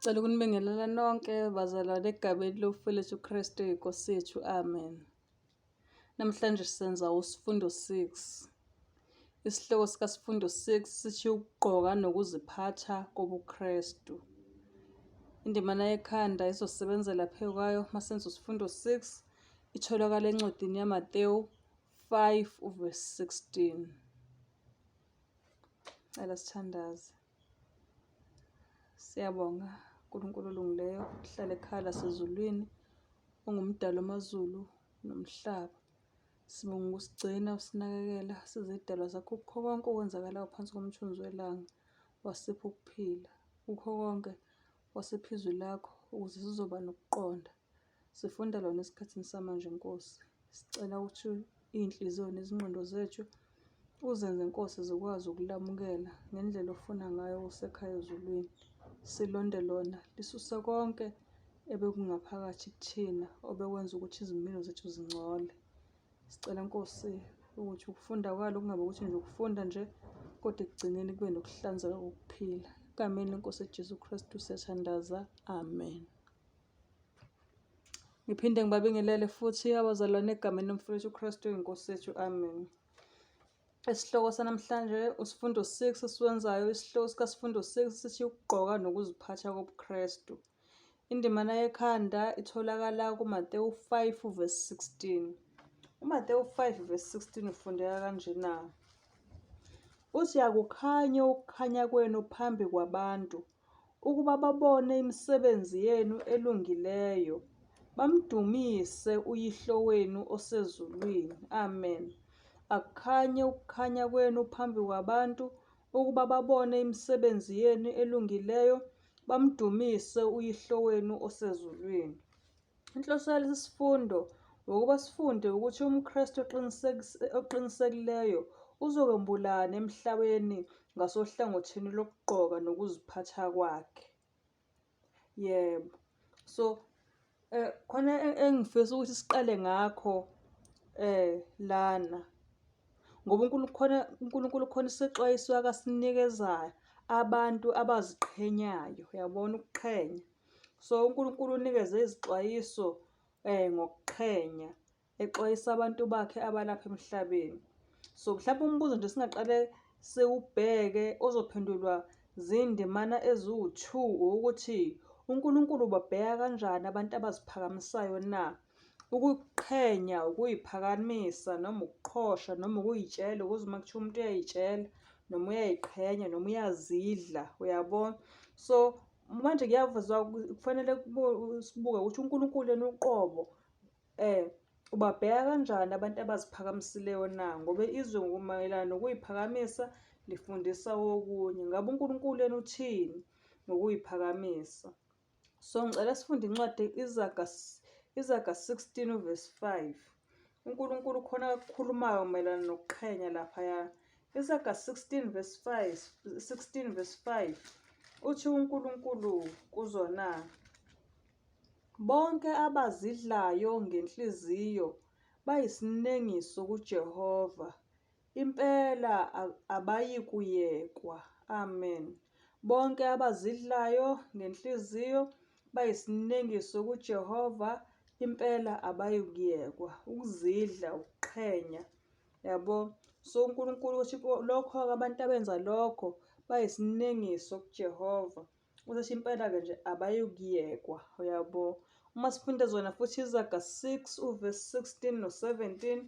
Cela ukunibingelela nonke bazalwane egameni lomfowethu uKristu iNkosi yethu. Amen. Namhlanje senza usifundo 6. Isihloko sikasifundo 6 sithi ukugqoka nokuziphatha kobuKristu. Indimana yekhanda izosebenzela phezu kwayo masenza usifundo 6 itholakala encwadini yaMateyu 5 uverse 16. Cela sithandaze. Siyabonga Nkulunkulu olungileyo, uhlala ekhaya lasezulwini, ungumdali wamazulu nomhlaba. Sibonga ukusigcina, usinakekela, sizidalwa zakho kukho konke okwenzakalayo phansi komthunzi welanga. Wasipha ukuphila. Kukho konke wasipha izwi lakho ukuze sizoba nokuqonda. Sifunda lona esikhathini samanje Nkosi. Sicela ukuthi iy'nhliziyo nezingqondo zethu uzenze Nkosi zikwazi ukulamukela ngendlela ofuna ngayo usekhaya ezulwini. Silonde lona, lisuse konke ebekungaphakathi kuthina obekwenza ukuthi izimilo zethu zingcole. Sicela Nkosi ukuthi ukufunda kwalo kungabe ukuthi nje ukufunda nje kodwa ekugcineni kube nokuhlanzeka kokuphila. Egameni leNkosi Jesu Kristu siyathandaza. Amen. Ngiphinde ngibabingelele futhi abazalwane egameni lomfowethu uKristu iNkosi yethu. Amen. Isihloko sanamhlanje usifundo 6 esiwenzayo isihloko sikasifundo 6 sithi ukugqoka nokuziphatha kobuKristu. Indimana yekhanda itholakala kuMateyu 5 verse 16. UMateyu 5 verse 16 ufundeka kanjena. Uthi akukhanye ukukhanya kwenu phambi kwabantu ukuba babone imisebenzi yenu elungileyo, bamdumise uYihlo wenu osezulwini. Amen. Akukhanye ukukhanya kwenu phambi kwabantu, ukuba babone imisebenzi yenu elungileyo, bamdumise uYihlo wenu osezulwini. Inhloso yalesi sifundo ukuba sifunde ukuthi umKristu oqinisekileyo uzokwembulani emhlabeni ngasohlangothini lokugqoka nokuziphatha kwakhe. Yebo. So khona engifisa ukuthi siqale ngakho lana ngoba uNkulunkulu khona uNkulunkulu khona isexwayiso akasinikezayo abantu abaziqhenyayo, uyabona ukuqhenya. So uNkulunkulu unikeze izixwayiso ngokuqhenya exwayisa abantu bakhe abalapha emhlabeni. So mhlawumbe umbuzo nje singaqale siwubheke ozophendulwa zindimana eziwu-2 ukuthi uNkulunkulu ubabheka kanjani abantu abaziphakamisayo na? Ukuqhenya, ukuyiphakamisa noma ukuqhosha noma ukuyitshela ukuze uma kuthiwa umuntu uyayitshela noma uyayiqhenya noma uyazidla uyabona. So manje kuyavezwa kufanele sibuke ukuthi uNkulunkulu yena uqobo ubabheka kanjani abantu abaziphakamisileyo na ngoba izwe ngokumayelana nokuyiphakamisa lifundisa okunye. Ngabe uNkulunkulu yena uthini ngokuyiphakamisa? So ngicela sifunde incwadi Izaga Izaga 16 uverse 5. UNkulunkulu khona akukhulumayo mayelana nokuqhenya laphaya. Izaga 16 verse 5 16 verse 5 uthi uNkulunkulu kuzona bonke abazidlayo ngenhliziyo bayisinengiso kuJehova Impela abayikuyekwa. Amen. Bonke abazidlayo ngenhliziyo bayisinengiso kuJehova, impela abayikuyekwa. Ukuzidla, ukuqhenya. Yabo? So uNkulunkulu uthi lokho-ke abantu abenza lokho bayisinengiso kuJehova. Uzothi impela-ke nje abayikuyekwa, uyabo. Uma sifunda zona futhi iZaga 6 uvesi 16 no-17,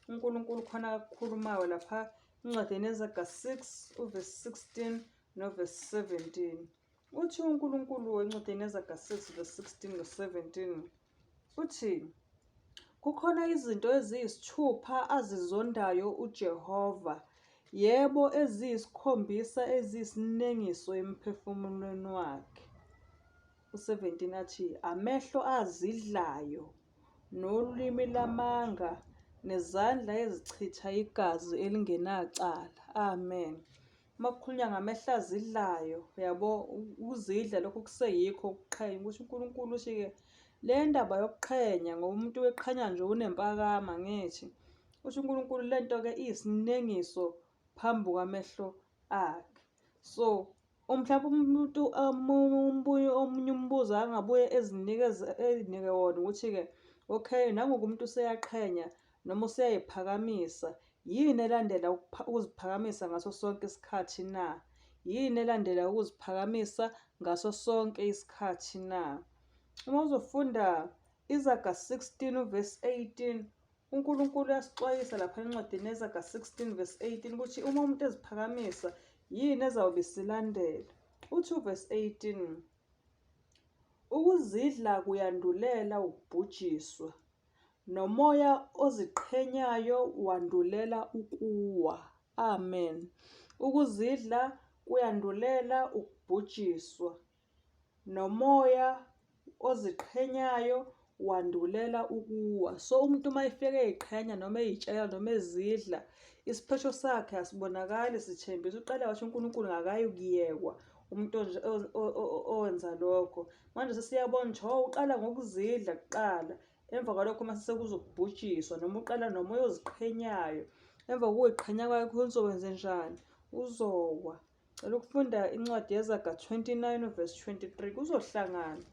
uNkulunkulu khona akukhulumayo lapha encwadini yeZaga 6 uvesi 16 novesi 17. Uthi uNkulunkulu encwadini yeZaga 6 verse 16 no-17 uthi kukhona izinto eziyisithupha azizondayo uJehova, yebo eziyisikhombisa eziyisinengiso emphefumulweni wakhe. U-17 athi amehlo azidlayo nolimi lamanga nezandla ezichitha igazi elingenacala. Amen. Uma kukhulunywa ngamehlo azidlayo, uyabo, ukuzidla lokho kuseyikho ukuqhenya ukuthi uNkulunkulu uthi-ke le ndaba yokuqhenya ngoba umuntu weqhenya nje unempakama angithi. Uthi uNkulunkulu le nto-ke iyisinengiso phambi kwamehlo akhe. So mhlawumbe umuntu omunye omunye Umbuzo angabuye ezinikeze ezinike wona ukuthi-ke, okay, nangoku umuntu useyaqhenya noma useyayiphakamisa, yini elandela ukuziphakamisa ngaso sonke isikhathi na? Yini elandela ukuziphakamisa ngaso sonke isikhathi na? Uma uzofunda Izaga 16 uvesi 18, uNkulunkulu uyasixwayisa lapha encwadini yeZaga 16 verse 18 ukuthi uma umuntu eziphakamisa yini ezawube isilandela. Uthi uvesi 18, Ukuzidla kuyandulela ukubhujiswa, nomoya oziqhenyayo wandulela ukuwa. Amen. Ukuzidla kuyandulela ukubhujiswa, nomoya oziqhenyayo wandulela ukuwa. So umuntu uma efika eyiqhenya noma eyitshela noma ezidla, isiphetho sakhe asibonakali sithembisa. Uqale wathi uNkulunkulu ngakayi kuyekwa umuntu owenza lokho. Manje sesiyabona ukuthi oh uqala ngokuzidla kuqala, emva kwalokho uma sekuzobhujiswa noma uqala nomoya oziqhenyayo, emva kokuyiqhenya kwakhe uzokwenzenjani? Uzowa. Cela ukufunda incwadi yeZaga 29 verse 23 kuzohlangana.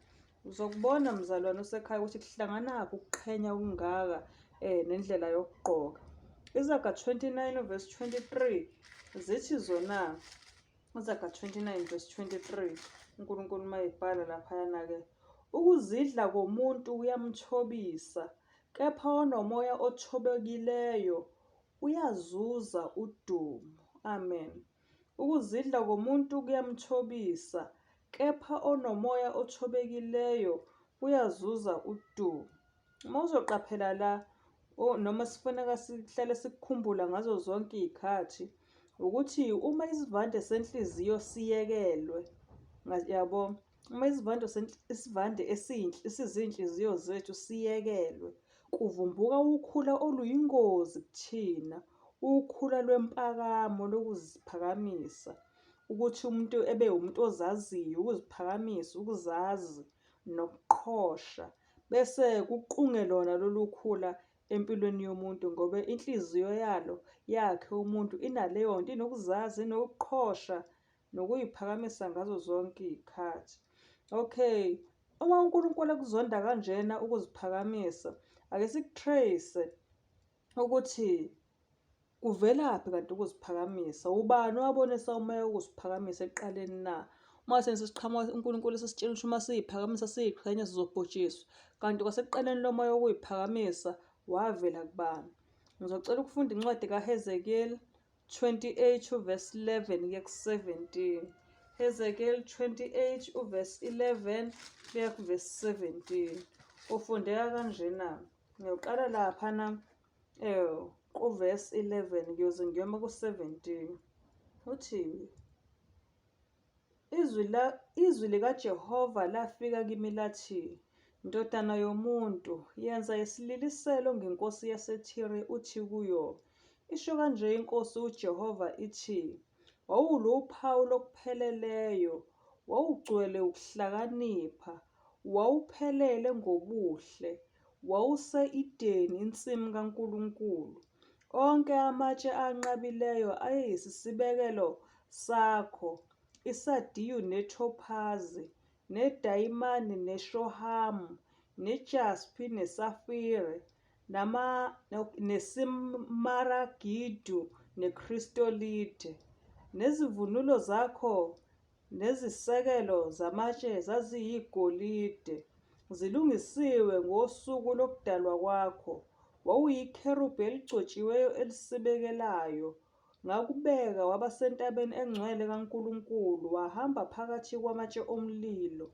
Uzokubona mzalwane osekhaya ukuthi kuhlanganaphi ukuqhenya okungaka eh nendlela yokugqoka. Izaga 29 verse 23 zithi zona Izaga 29 verse 23 uNkulunkulu uma ebhala laphayana ke ukuzidla komuntu kuyamthobisa kepha onomoya othobekileyo uyazuza udumo. Amen. Ukuzidla komuntu kuyamthobisa, kepha onomoya othobekileyo uyazuza udumo. Uma uzoqaphela la, noma sifuneka sihlale sikukhumbula ngazo zonke iy'khathi, ukuthi uma isivande senhliziyo siyekelwe, yabo, uma isivande isivande esizinhliziyo zethu siyekelwe, kuvumbuka ukhula oluyingozi kuthina, ukhula lwempakamo lokuziphakamisa, ukuthi umuntu ebe umuntu ozaziyo, ukuziphakamisa, ukuzazi nokuqhosha, bese kuqunge lona lolu khula empilweni yomuntu ngoba inhliziyo yalo yakhe umuntu inaleyo nto, inokuzazi, inokuqhosha nokuyiphakamisa ngazo zonke iy'khathi. Okay, uma uNkulunkulu ekuzonda kanjena ukuziphakamisa, ake sikutrace ukuthi kuvelaphi kanti ukuziphakamisa. Ubani owabonisa umoya wokuziphakamisa ekuqaleni na? Uma sesiqhamuka uNkulunkulu esesitshela ukuthi uma siyiphakamisa siyiqhenya sizobhujiswa, kanti kwasekuqaleni lo moya wokuyiphakamisa wavela kubani? Ngizocela ukufunda incwadi kaHezekeli 28 uvesi 11 kuya ku-17. Hezekiel 28 uvesi 11 kuya kuvesi 17. Ufundeka kanjena. Ngiyoqala laphana kuvesi 11 ngiyoze ngiyoma ku-17. Uthi Izwi, la, izwi likaJehova lafika kimi lathi, Ndodana yomuntu, yenza isililiselo ngenkosi yaseThire, uthi kuyo, Isho kanje iNkosi uJehova ithi, Wawuluphawu lokupheleleyo, wawugcwele ukuhlakanipha, wawuphelele ngobuhle, wawuse-Edeni, insimu kaNkulunkulu. Onke amatshe anqabileyo ayeyisisibekelo sakho, isadiyu nethophazi, nedayimani neshohamu, nejaspi nesafire, nesimaragidu nekristolide. Nezivunulo zakho Nezisekelo zamatshe zaziyigolide, zilungisiwe ngosuku lokudalwa kwakho. Wawuyikherubhi eligcotshiweyo elisibekelayo. Ngakubeka waba sentabeni engcwele kaNkulunkulu, wahamba phakathi kwamatshe omlilo.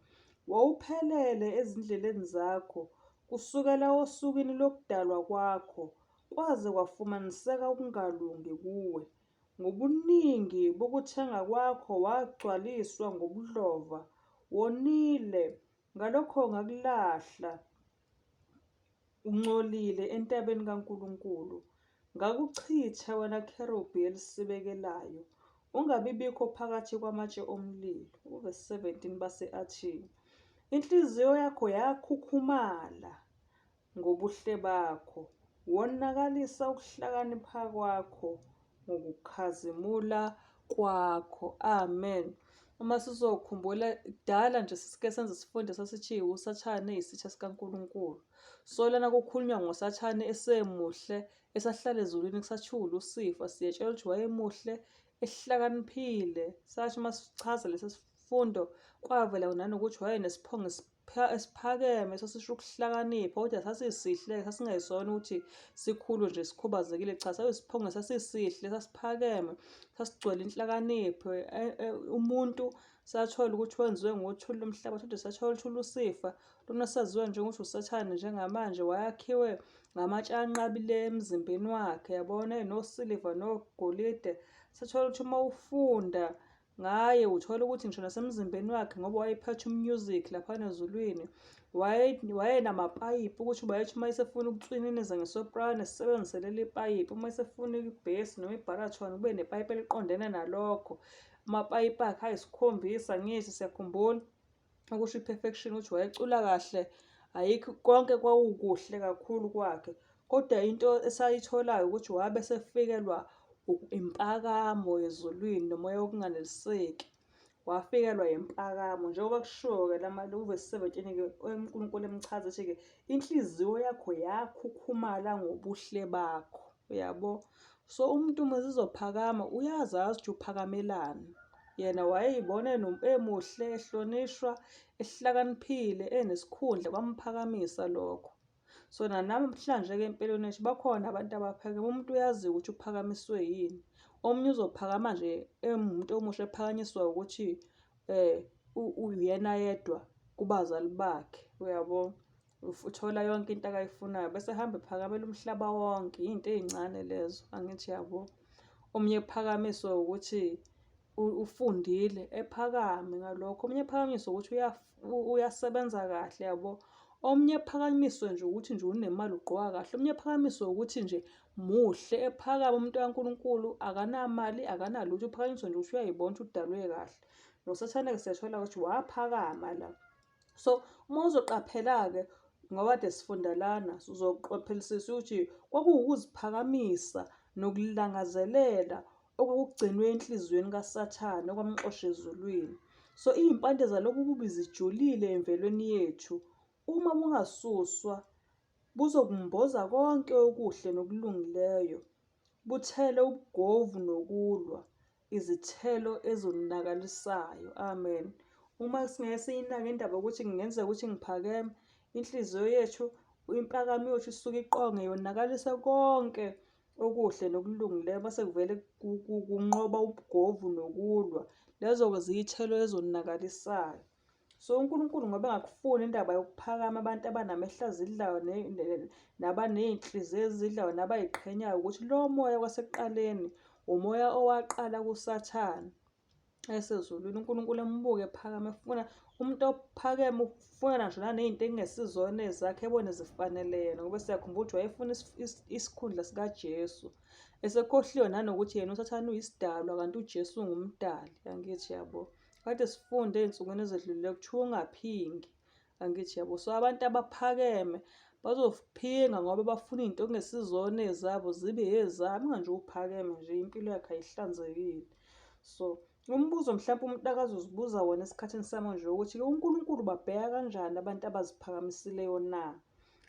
Wawuphelele ezindleleni zakho, kusukela osukwini lokudalwa kwakho, kwaze kwafumaniseka ukungalungi kuwe. Ngobuningi bokuthenga kwakho wagcwaliswa ngobudlova. Wonile, ngalokho ngakulahla ungcolile entabeni kaNkulunkulu. Ngakuchitha wena kherubhi elisibekelayo, ungabi bikho phakathi kwamatshe omlilo. Uvesi 17 base athi, Inhliziyo yakho yakhukhumala Ngobuhle bakho, wonakalisa ukuhlakanipha kwakho ngokukhazimula kwakho. Amen. Uma sizokhumbula kudala nje sisike senze isifundo sasithi uSathane yisitha sikaNkulunkulu. So lana kukhulunywa ngoSathane esemuhle esahlala ezulwini kusathiwa uLusifa, siyetshelwa ukuthi wayemuhle ehlakaniphile. Sathi uma sichaza lesi sifundo kwavela nanokuthi wayenesiphongo esiphakeme sasisho ukuhlakanipha kodwa sasisihle sasingesona ukuthi sikhulu nje sikhubazekile cha sasisiphongo sasisihle sasiphakeme sasigcwele inhlakanipho e, e, umuntu sathola ukuthi wenziwe ngothuli lomhlaba kodwa sathola ukuthi uLusifa lona saziwa njengokuthi uSathane njengamanje wayakhiwe ngamatshe anqabile emzimbeni wakhe yabona enosiliva nogolide sathola ukuthi uma ufunda Ngaye uthola ukuthi ngisho nasemzimbeni wakhe ngoba wayephatha umusic laphana ezulwini wayenamapayipi ukuthi wayethi uma esefuna ukutswininiza ngesoprano esebenzise leli payipi uma esefuna ibhesi noma ibharathoni kube nepayipi eliqondene nalokho amapayipi akhe ayisikhombisa ngithi siyakhumbula okusho i-perfection ukuthi wayecula kahle ayikho konke kwawukuhle kakhulu kwakhe kodwa into esayitholayo ukuthi wabe esefikelwa impakamo ezulwini nomoya wokunganeliseki wafikelwa yimpakamo njengoba kushiwo-ke uvesi 17-ke uNkulunkulu emchaza ethi-ke inhliziyo yakho yakhukhumala ngobuhle bakho uyabo so umuntu uma ezophakama uyazazi ukuthi uphakamelani Yena wayeyibona emuhle, ehlonishwa, ehlakaniphile, enesikhundla, kwamphakamisa lokho. So nanamhlanje-ke empilweni yethu bakhona abantu abaphakeme, umuntu uyaziwa ukuthi uphakamiswe yini. Omunye uzophakama nje ewumuntu omusha ephakanyiswa ukuthi uyena yedwa kubazali bakhe, uyabo? Uthola yonke into akayifunayo bese ehamba ephakamela umhlaba wonke, iy'nto ey'ncane lezo, angithi yabo. Omunye ephakamiswe ukuthi ufundile ephakame ngalokho, omunye ephakanyiswe ukuthi uyasebenza kahle yabo. Omunye ephakanyiswe nje ukuthi nje unemali ugqoka kahle, omunye ephakanyiswe ukuthi nje muhle ephakame umuntu kaNkulunkulu akanamali akanalutho uphakanyiswe nje ukuthi uyayibona ukuthi udalwe kahle. NoSathane-ke siyathola ukuthi waphakama la. So uma uzoqaphela-ke ngoba kade sifunda lana uzoqaphelisisa ukuthi kwakuwukuziphakamisa nokulangazelela okwakugcinwe enhliziyweni kaSathane okwamxosha ezulwini. So iy'mpande zalobu bubi zijulile emvelweni yethu. Uma bungasuswa buzokumboza konke okuhle nokulungileyo, buthele ubugovu nokulwa. Izithelo ezonakalisayo. Amen. Uma singeke siyinake indaba yokuthi kungenzeka ukuthi ngiphakeme, inhliziyo yethu, impakamo yethu isuke iqonge yonakalise konke okuhle nokulungileyo bese kuvele kunqoba ubugovu nokulwa. Lezo-ke ziyithelo ezonakalisayo. So uNkulunkulu ngoba engakufuni indaba yokuphakama abantu abanamehlo azidlayo nabaney'nhliziyo ezidlayo nabay'qhenyayo ukuthi lo moya kwasekuqaleni umoya owaqala kuSathane esezulwini uNkulunkulu embuke ephakama efuna umuntu ophakeme ufuna ngisho naney'nto ekungesizona ezakhe ebone zifanele yena ngoba siyakhumbula ukuthi wayefuna isikhundla sikaJesu esekhohliwe nanokuthi yena uSathane uyisidalwa kanti uJesu ungumdali angithi yabo. Kade sifunde ey'nsukwini ezedlulile kuthiwa ungaphingi. Angithi yabo. So abantu abaphakeme bazophinga ngoba bafuna iy'nto okungesizona ezabo zibe ezabo. Inganje uphakeme nje impilo yakhe ayihlanzekile. So umbuzo mhlawumpe umuntu akazozibuza wona esikhathini samanje ukuthi-ke uNkulunkulu ubabheka kanjani abantu abaziphakamisileyo na?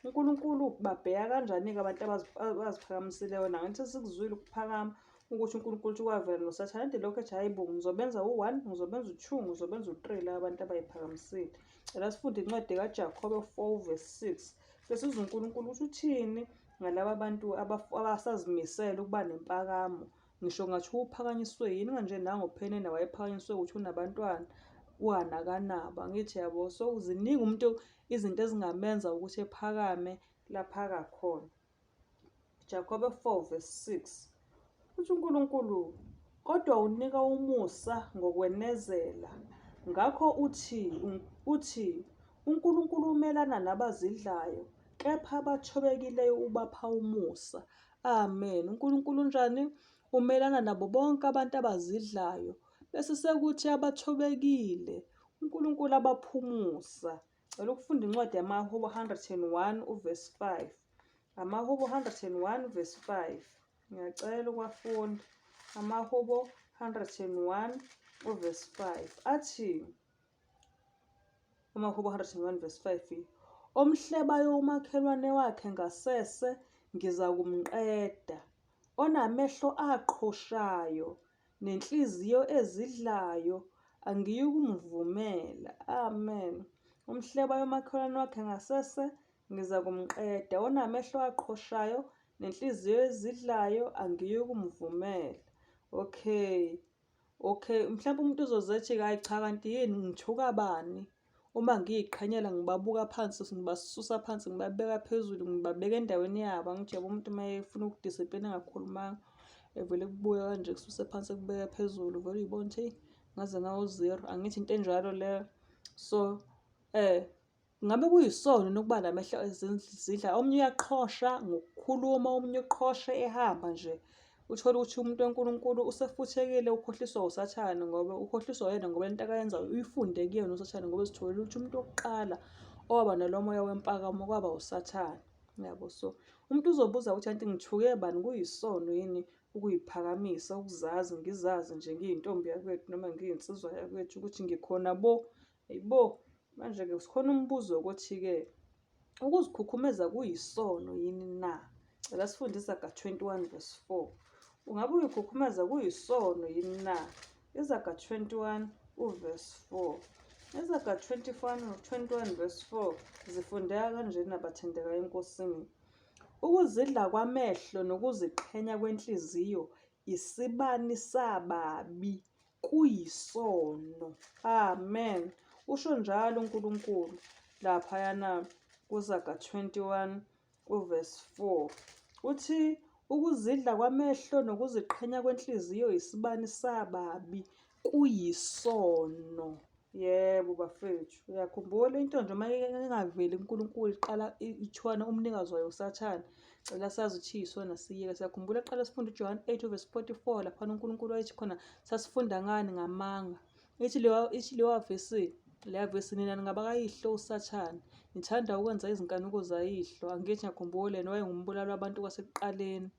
UNkulunkulu ubabheka kanjani-ke abantu abaziphakamisileyo na? Ngithi sikuzwile ukuphakama ukuthi uNkulunkulu uthi kwavela noSathane ade lokhu ethi hhayi bo ngizobenza u-one ngizobenza u-two ngizobenza u-three laba bantu abayiphakamisile. Cela sifunde incwadi kaJakobe 4 verse 6 sesizwe uNkulunkulu ukuthi uthini ngalaba bantu abasazimisele ukuba nempakamo ngisho ngathiwa uphakanyiswe yini kanje nango Phenina wayephakanyiswe ukuthi unabantwana uHana akanabo angithi yabo so ziningi umuntu izinto ezingamenza ukuthi ephakame lapha akakhona. Jakobe 4 verse 6 uthi uNkulunkulu kodwa unika umusa ngokwenezela ngakho uthi uthi uNkulunkulu umelana nabazidlayo kepha abathobekileyo ubapha umusa amen uNkulunkulu unjani umelana nabo bonke abantu abazidlayo bese sekuthi abathobekile uNkulunkulu abaphumusa Cela ukufunda incwadi yamaHubo 101 uvesi 5. AmaHubo 101 verse 5. Ngiyacela ukuwafunda. AmaHubo 101 uvesi 5 athi amaHubo 101 verse 5 omhlebayo umakhelwane wakhe ngasese ngizakumqeda onamehlo aqhoshayo nenhliziyo ezidlayo angiyikumvumela amen umhlebayo umakhelwane wakhe ngasese ngizakumqeda onamehlo aqhoshayo nenhliziyo ezidlayo angiyikumvumela okay Okay, mhlawumbe umuntu uzoze ethi hayi cha kanti yini ngithuka bani uma ngiyiqhenyela ngibabuka phansi ngibasusa phansi ngibabeka phezulu ngibabeka endaweni yabo. Angithi yabo umuntu uma efuna ukudisiplina engakhulumanga evele kubuka kanje kususe phansi ekubeka phezulu vele uyibona ukuthi eyi ngaze ngawu-zero. Angithi into enjalo leyo. So Ngabe kuyisono nokuba namehlo ezidla omunye uyaqhosha ngokukhuluma omunye uqhoshe ehamba nje uthole ukuthi umuntu wenkulunkulu usefuthekile ukhohliswa usathane ngoba ukhohliswa yena ngoba lento akayenzayo uyifunde kuyena usathane ngoba uzitholile ukuthi umuntu wokuqala owaba nalo moya wempakamo kwaba usathane yabo so umuntu uzobuza ukuthi anti ngithuke bani kuyisono yini ukuyiphakamisa ukuzazi ngizazi nje ngiyintombi yakwethu noma ngiyinsizwa yakwethu ukuthi ngikhona bo Hayibo, manje-ke sikhona umbuzo wokuthi-ke ukuzikhukhumeza kuyisono yini na? Cela sifunde Izaga 21 verse 4. Ungabe uyikhukhumeza kuyisono yini na? Izaga 21 uverse 4. Izaga 21 21 verse 4 zifundeka kanjena bathandeka eNkosini. Ukuzidla kwamehlo nokuziqhenya kwenhliziyo isibani sababi kuyisono. Amen. Usho njalo uNkulunkulu laphayana kuZaga 21 uverse 4. Uthi ukuzidla kwamehlo nokuziqhenya kwenhliziyo isibani sababi kuyisono. Yebo bafethu, uyakhumbula into nje uma ingaveli kuNkulunkulu iqala ithiwana umnikazi wayo uSathane. Cela sazi ukuthi yisona siyeke. Siyakhumbula kuqala sifunda uJohn 8 verse 44 laphana uNkulunkulu wayethi khona sasifunda ngani ngamanga. Ithi leyo ithi leyo vesi leya vesi nina ningabakayihlo uSathane. Nithanda ukwenza izinkanuko zayihlo. Angithi ngiyakhumbula yena wayengumbulali wabantu kwasekuqaleni.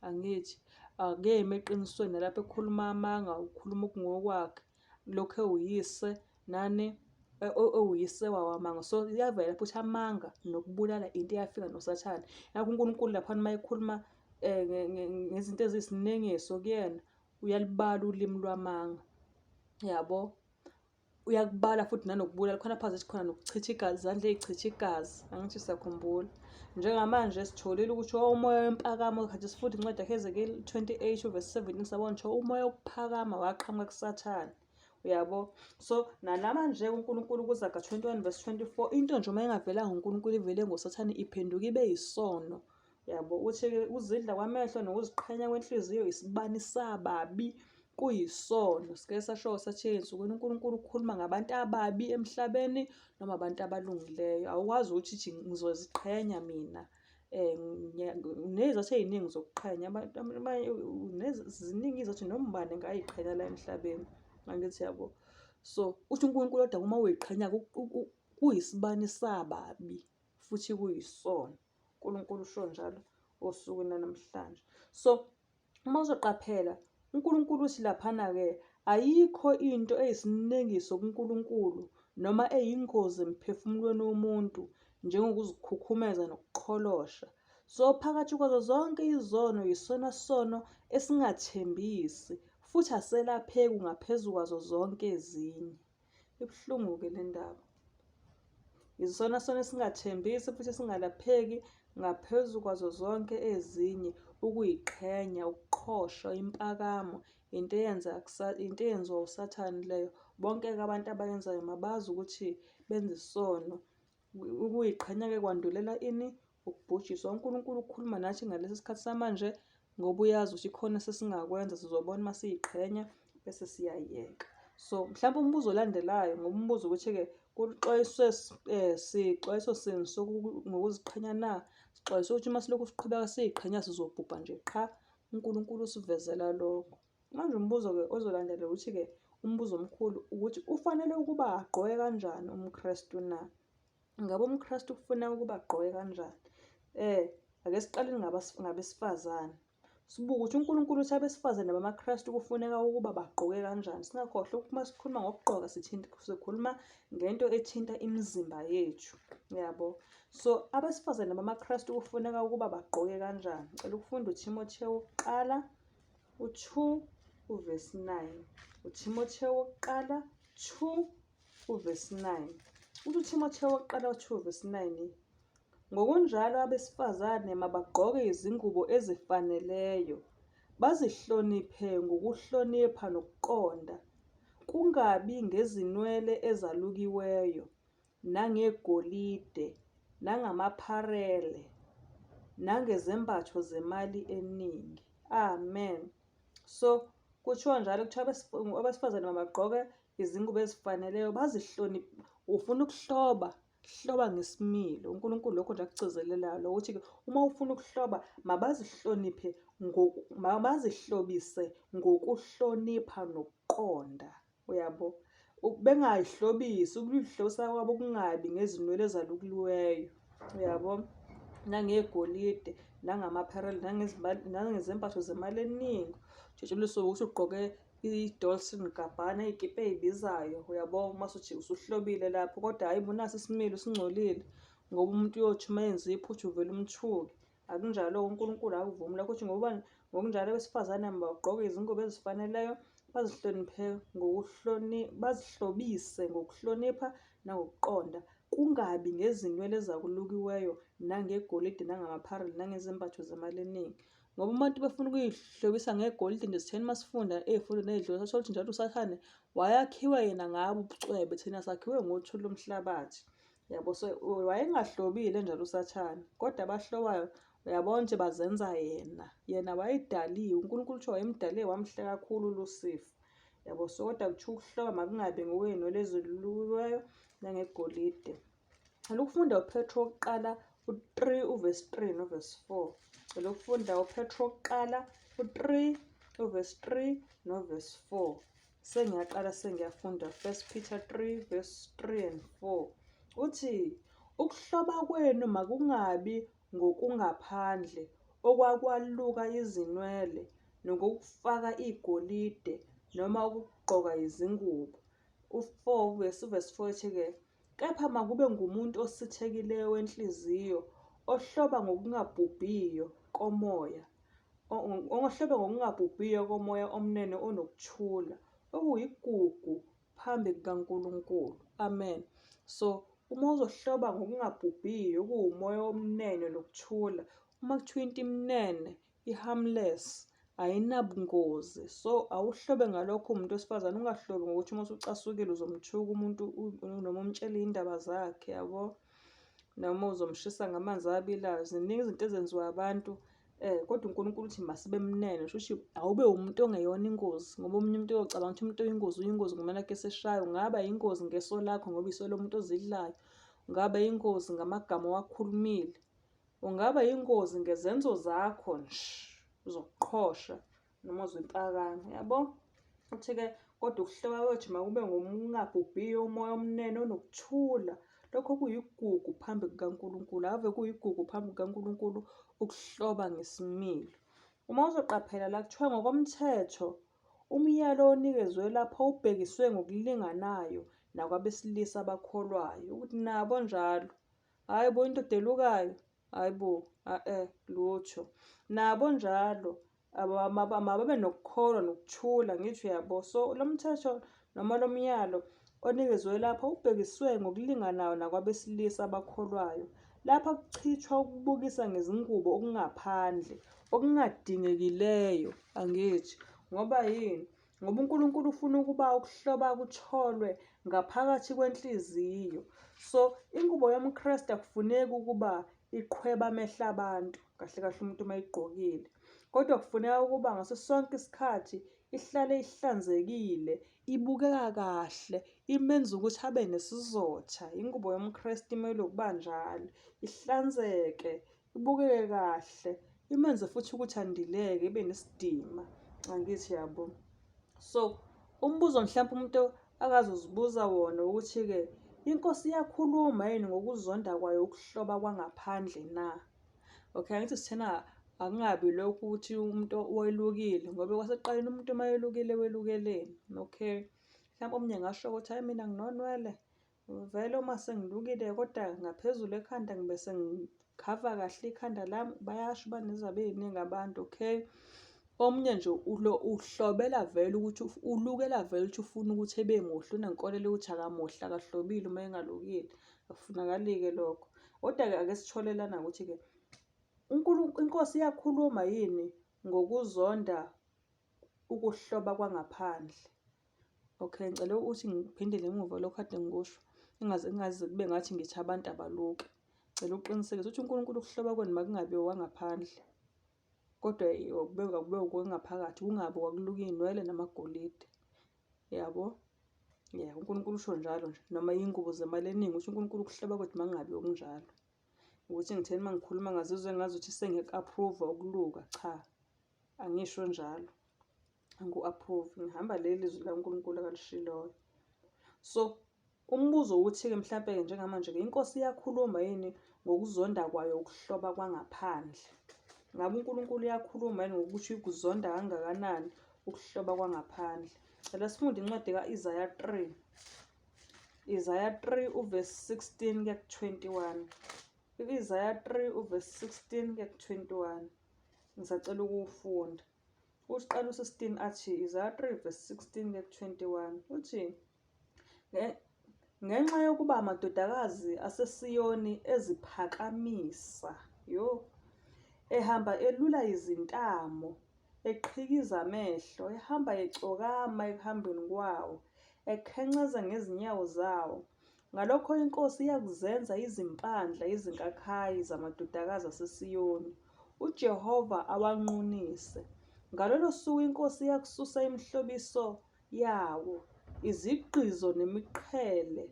Angithi akemi eqinisweni nalapho ekhuluma amanga ukhuluma okungokwakhe. Lokhu ewuyise nani ewuyise wawamanga so iyavela futhi amanga nokubulala into eyafika nosathane ngakho uNkulunkulu laphana uma ekhuluma um ngezinto eziyisinengiso kuyena uyalibala ulimi lwamanga yabo uyakubala futhi nanokubulala khona phazi khona nokuchitha igazi izandla ey'chitha igazi angithi siyakhumbula njengamanje sitholile ukuthi umoya wempakamo khathi sifunda incwadi yaHezekeli 28 uverse 17 sabona nje umoya wokuphakama waqhamuka kuSathane uyabo so nalamanje uNkulunkulu kuZaga 21 verse 24 into nje uma ingavelanga uNkulunkulu ivele ngoSathane iphenduka ibe yisono yabo uthi uzidla kwamehlo nokuziqhenya kwenhliziyo isibani sababi kuyisono sike sasho sathi ensukwini uNkulunkulu ukhuluma ngabantu ababi emhlabeni noma abantu abalungileyo awukwazi ukuthi nje ngizoziqhenya mina um nezathu ey'ningi zokuqhenya abantu ziningi izathu noma ubani engayiqhenya la emhlabeni angithi yabo so uthi uNkulunkulu kodwa uma uyiqhenya kuyisibani sababi futhi kuyisono uNkulunkulu usho njalo osukwini lanamhlanje so uma uzoqaphela uNkulunkulu uthi laphana-ke ayikho into eyisinengiso kuNkulunkulu noma eyingozi emphefumulweni womuntu njengokuzikhukhumeza nokuqholosha. So phakathi kwazo zonke izono yisona sono esingathembisi futhi aselapheki ngaphezu kwazo zonke ezinye. Ibuhlungu-ke le ndaba. Yisona sono esingathembisi futhi esingalapheki ngaphezu kwazo zonke ezinye, ukuyiqhenya, ukuqhosha, impakamo, into eyenza into eyenziwa uSathane leyo. Bonke-ke abantu abayenzayo mabazi ukuthi benza isono. Ukuyiqhenya-ke kwandulela ini? Ukubhujiswa. UNkulunkulu ukhuluma nathi ngalesi sikhathi samanje ngoba uyazi ukuthi khona sesingakwenza sizobona uma siyiqhenya bese siyayeka. So mhlawumbe umbuzo olandelayo ngoba umbuzo ukuthi-ke kuxwayiswe um sixwayiso sini ngokuziqhenya na? Sixwayiswe ukuthi uma silokhu siqhubeka siyiqhenya sizobhubha nje qha. UNkulunkulu usivezela lokho. Manje umbuzo-ke ozolandela ukuthi-ke umbuzo omkhulu ukuthi ufanele ukuba agqoke kanjani umKristu na? Ngabe umKristu kufuneka ukuba agqoke kanjani? Ake siqaleni ngabesifazane. Sibuke ukuthi uNkulunkulu uthi abesifazane bamaKristu kufuneka ukuba bagqoke kanjani. Singakhohlwa ukuthi uma sikhuluma ngokugqoka sithinta sikhuluma ngento ethinta imizimba yethu. Yabo. So abesifazane bamaKristu kufuneka ukuba bagqoke kanjani. Ngicela ukufunda uThimothewu wokuqala u-2 uvesi 9. UThimothewu wokuqala 2 uvesi 9. Uthi uThimothewu wokuqala u-2 uvesi 9 Ngokunjalo abesifazane mabagqoke izingubo ezifaneleyo, bazihloniphe ngokuhlonipha nokuqonda, kungabi ngezinwele ezalukiweyo, nangegolide, nangamapharele, nangezembatho zemali eningi. Amen. So kuthiwa njalo kuthiwa abesifazane mabagqoke izingubo ezifaneleyo, bazihloniphe. Ufuna ukuhloba, hloba ngesimilo. UNkulunkulu lokho nje akugcizelelayo lokho ukuthi-ke uma ufuna ukuhloba mabazihloniphe mabazihlobise ngokuhlonipha nokuqonda. Uyabo? Bengayihlobisi, ukuyihlobisa kwabo kungabi ngezinwele ezalukiweyo. Uyabo? Nangegolide, nangamapherele, nangezembatho zemali eningi. Ujatshuliswe ukuthi ugqoke i-Dolce Gabbana, iy'kipa ey'bizayo, uyabo? Uma usuthi usuhlobile lapho, kodwa hhayi bo nasi isimilo singcolile ngoba umuntu uyothi uma enze iphutha uvele umthuke. Akunjalo-ke uNkulunkulu akuvumi lokho uthi ngoba ngokunjalo abesifazane mabagqoke izingubo ezifaneleyo bazihloniphe bazihlobise ngokuhlonipha nangokuqonda kungabi ngezinwele ezakulukiweyo nangegolide nangamapharele nangezembatho zemali eningi. Ngoba uma abantu befuna ukuyihlobisa ngegolide nje sitheni uma sifunda ey'fundweni ey'dlule sathola ukuthi njalo uSathane wayakhiwe yena ngabo ubucwebe thina sakhiwe ngothuli lomhlabathi. Yabo so wayengahlobile njalo uSathane kodwa abahlobayo uyabona nje bazenza yena. Yena wayedaliwe uNkulunkulu kuthiwa wayemdale wamhle kakhulu uLusifa. Yabo so kodwa kuthiwa ukuhloba makungabi ngokwey'nwele ezilukiweyo nangegolide. Cela ukufunda uPetru wokuqala u-3 uvesi 3 novesi 4. Cela ukufunda uPetru wokuqala u-3 uvesi 3 novesi 4. Sengiyaqala sengiyafunda 1 Peter 3 verse 3 and 4. Uthi ukuhloba kwenu makungabi ngokungaphandle okwakwaluka izinwele nokokufaka igolide noma ukugqoka izingubo. U-4 verse 4 ethi-ke Kepha makube ngumuntu osithekileyo wenhliziyo, ohloba ngokungabhubhiyo komoya, ohloba ngokungabhubhiyo komoya omnene onokuthula, okuyigugu phambi kukaNkulunkulu. Amen. So, uma uzohloba ngokungabhubhiyo, okuwumoya omnene nokuthula, uma kuthiwa into imnene, i-harmless, ayinabungozi. So awuhlobe ngalokho umuntu wesifazane, ungahlobi ngokuthi uma usucasukile uzomthuka umuntu noma umtshele iy'ndaba zakhe yabo, noma uzomshisa ngamanzi abilayo. Ziningi izinto ezenziwa abantu kodwa uNkulunkulu uthi masibe mnene, shuthi awube umuntu ongeyona ingozi ngoba omunye umuntu uyocabanga ukuthi umuntu oyingozi uyingozi ngoba nakhu eseshaya. Ungaba yingozi ngeso lakho ngoba iso lomuntu ozidlayo, ungaba yingozi ngamagama owakhulumile. Ungaba yingozi ngezenzo zakho nje zokuqhosha noma zempakamo, yabo? Uthi-ke kodwa ukuhleba kwethu makube ngokungabhubhiyo, umoya omnene onokuthula. Lokho kuyigugu phambi kukaNkulunkulu. Ave kuyigugu phambi kukaNkulunkulu ukuhloba ngesimilo. Uma uzoqaphela la kuthiwa ngokomthetho umyalo onikezwe lapha ubhekiswe ngokulinganayo nakwabesilisa abakholwayo ukuthi nabo njalo Hhayi bo indoda elukayo, hhayi bo, a-e lutho. Nabo njalo mababe nokukholwa nokuthula ngithi uyabo. So lo mthetho noma lo myalo onikezwe lapha ubhekiswe ngokulinganayo nakwabesilisa abakholwayo. Lapha kuchithwa ukubukisa ngezingubo okungaphandle, okungadingekileyo, angithi? Ngoba yini? Ngoba uNkulunkulu ufuna ukuba ukuhloba kutholwe ngaphakathi kwenhliziyo. So ingubo yomKristu akufuneki ukuba iqhwebe amehlo abantu, kahle kahle umuntu uma eyigqokile. Kodwa kufuneka ukuba ngaso sonke isikhathi ihlale ihlanzekile, ibukeka kahle, imenza ukuthi abe nesizotha. Ingubo yomKristu imele ukuba njalo, ihlanzeke, ibukeke kahle imenze futhi ukuthi andileke ibe nesidima angithi yabo so umbuzo mhlawumpe umuntu akazozibuza wona ukuthi-ke inkosi iyakhuluma yini ngokuzonda kwayo ukuhloba kwangaphandle na okay angithi sithena Akungabi lokhu ukuthi umuntu welukile ngoba kwasekuqaleni umuntu uma elukile welukeleni. Okay. Mhlawumbe omunye engasho ukuthi hhayi mina nginonwele vele uma sengilukile kodwa ngaphezulu ekhanda ngibe sengikhava kahle ikhanda lami. Bayasho banezaba ey'ningi abantu, okay. Omunye nje uhlobela vele ukuthi ulukela vele ukuthi ufuna ukuthi ebe muhle, unenkolelo yokuthi akamuhle akahlobile uma engalukile. Akufunakali-ke lokho. Kodwa-ke ake sithole lana ukuthi-ke inkosi iyakhuluma yini ngokuzonda ukuhloba kwangaphandle. Okay, ngicela ukuthi ngiphindele emuva lokhu kade ngikusho, ingaze kungaze kube ngathi ngithi abantu abaluke. Ngicela uqinisekise ukuthi uNkulunkulu ukuhloba kwenu makungabi okwangaphandle, kodwa kube kube okwangaphakathi, kungabi okwakuluka iy'nwele namagolide. Yabo? Ya, uNkulunkulu usho njalo nje, noma iy'ngubo zemali eningi, ukuthi uNkulunkulu ukuhloba kwethu makungabi okunjalo. Ukuthi ngitheni uma ngikhuluma ngazizwa engazuthi sengiku-approve-a ukuluka, cha. Angisho njalo, angiku-approve, ngihamba leli zwi likaNkulunkulu akalishiloyo. So, umbuzo ukuthi-ke mhlampe-ke njengamanje-ke inkosi iyakhuluma yini ngokuzonda kwayo ukuhloba kwangaphandle? Ngabe uNkulunkulu uyakhuluma yini ngokuthi ukuzonda kangakanani ukuhloba kwangaphandle? Cela sifunde incwadi ka-Isaya 3. Isaya 3 uvesi 16 kuya ku-21. U-Isaya 3 uvesi 16 kuya ku-21. Ngisacela ukuwufunda. Usiqala u-16 athi Isaya 3 verse 16 kuya ku-21 uthi ngenxa yokuba amadodakazi aseSiyoni eziphakamisa yo ehamba elula izintamo eqhikiza amehlo ehamba ecokama ekuhambeni kwawo ekhenceza ngezinyawo zawo Ngalokho iNkosi iyakuzenza izimpandla izinkakhayi zamadodakazi aseSiyoni, uJehova awanqunise. Ngalolo suku iNkosi iyakususa imihlobiso yawo, izigqizo nemiqhele,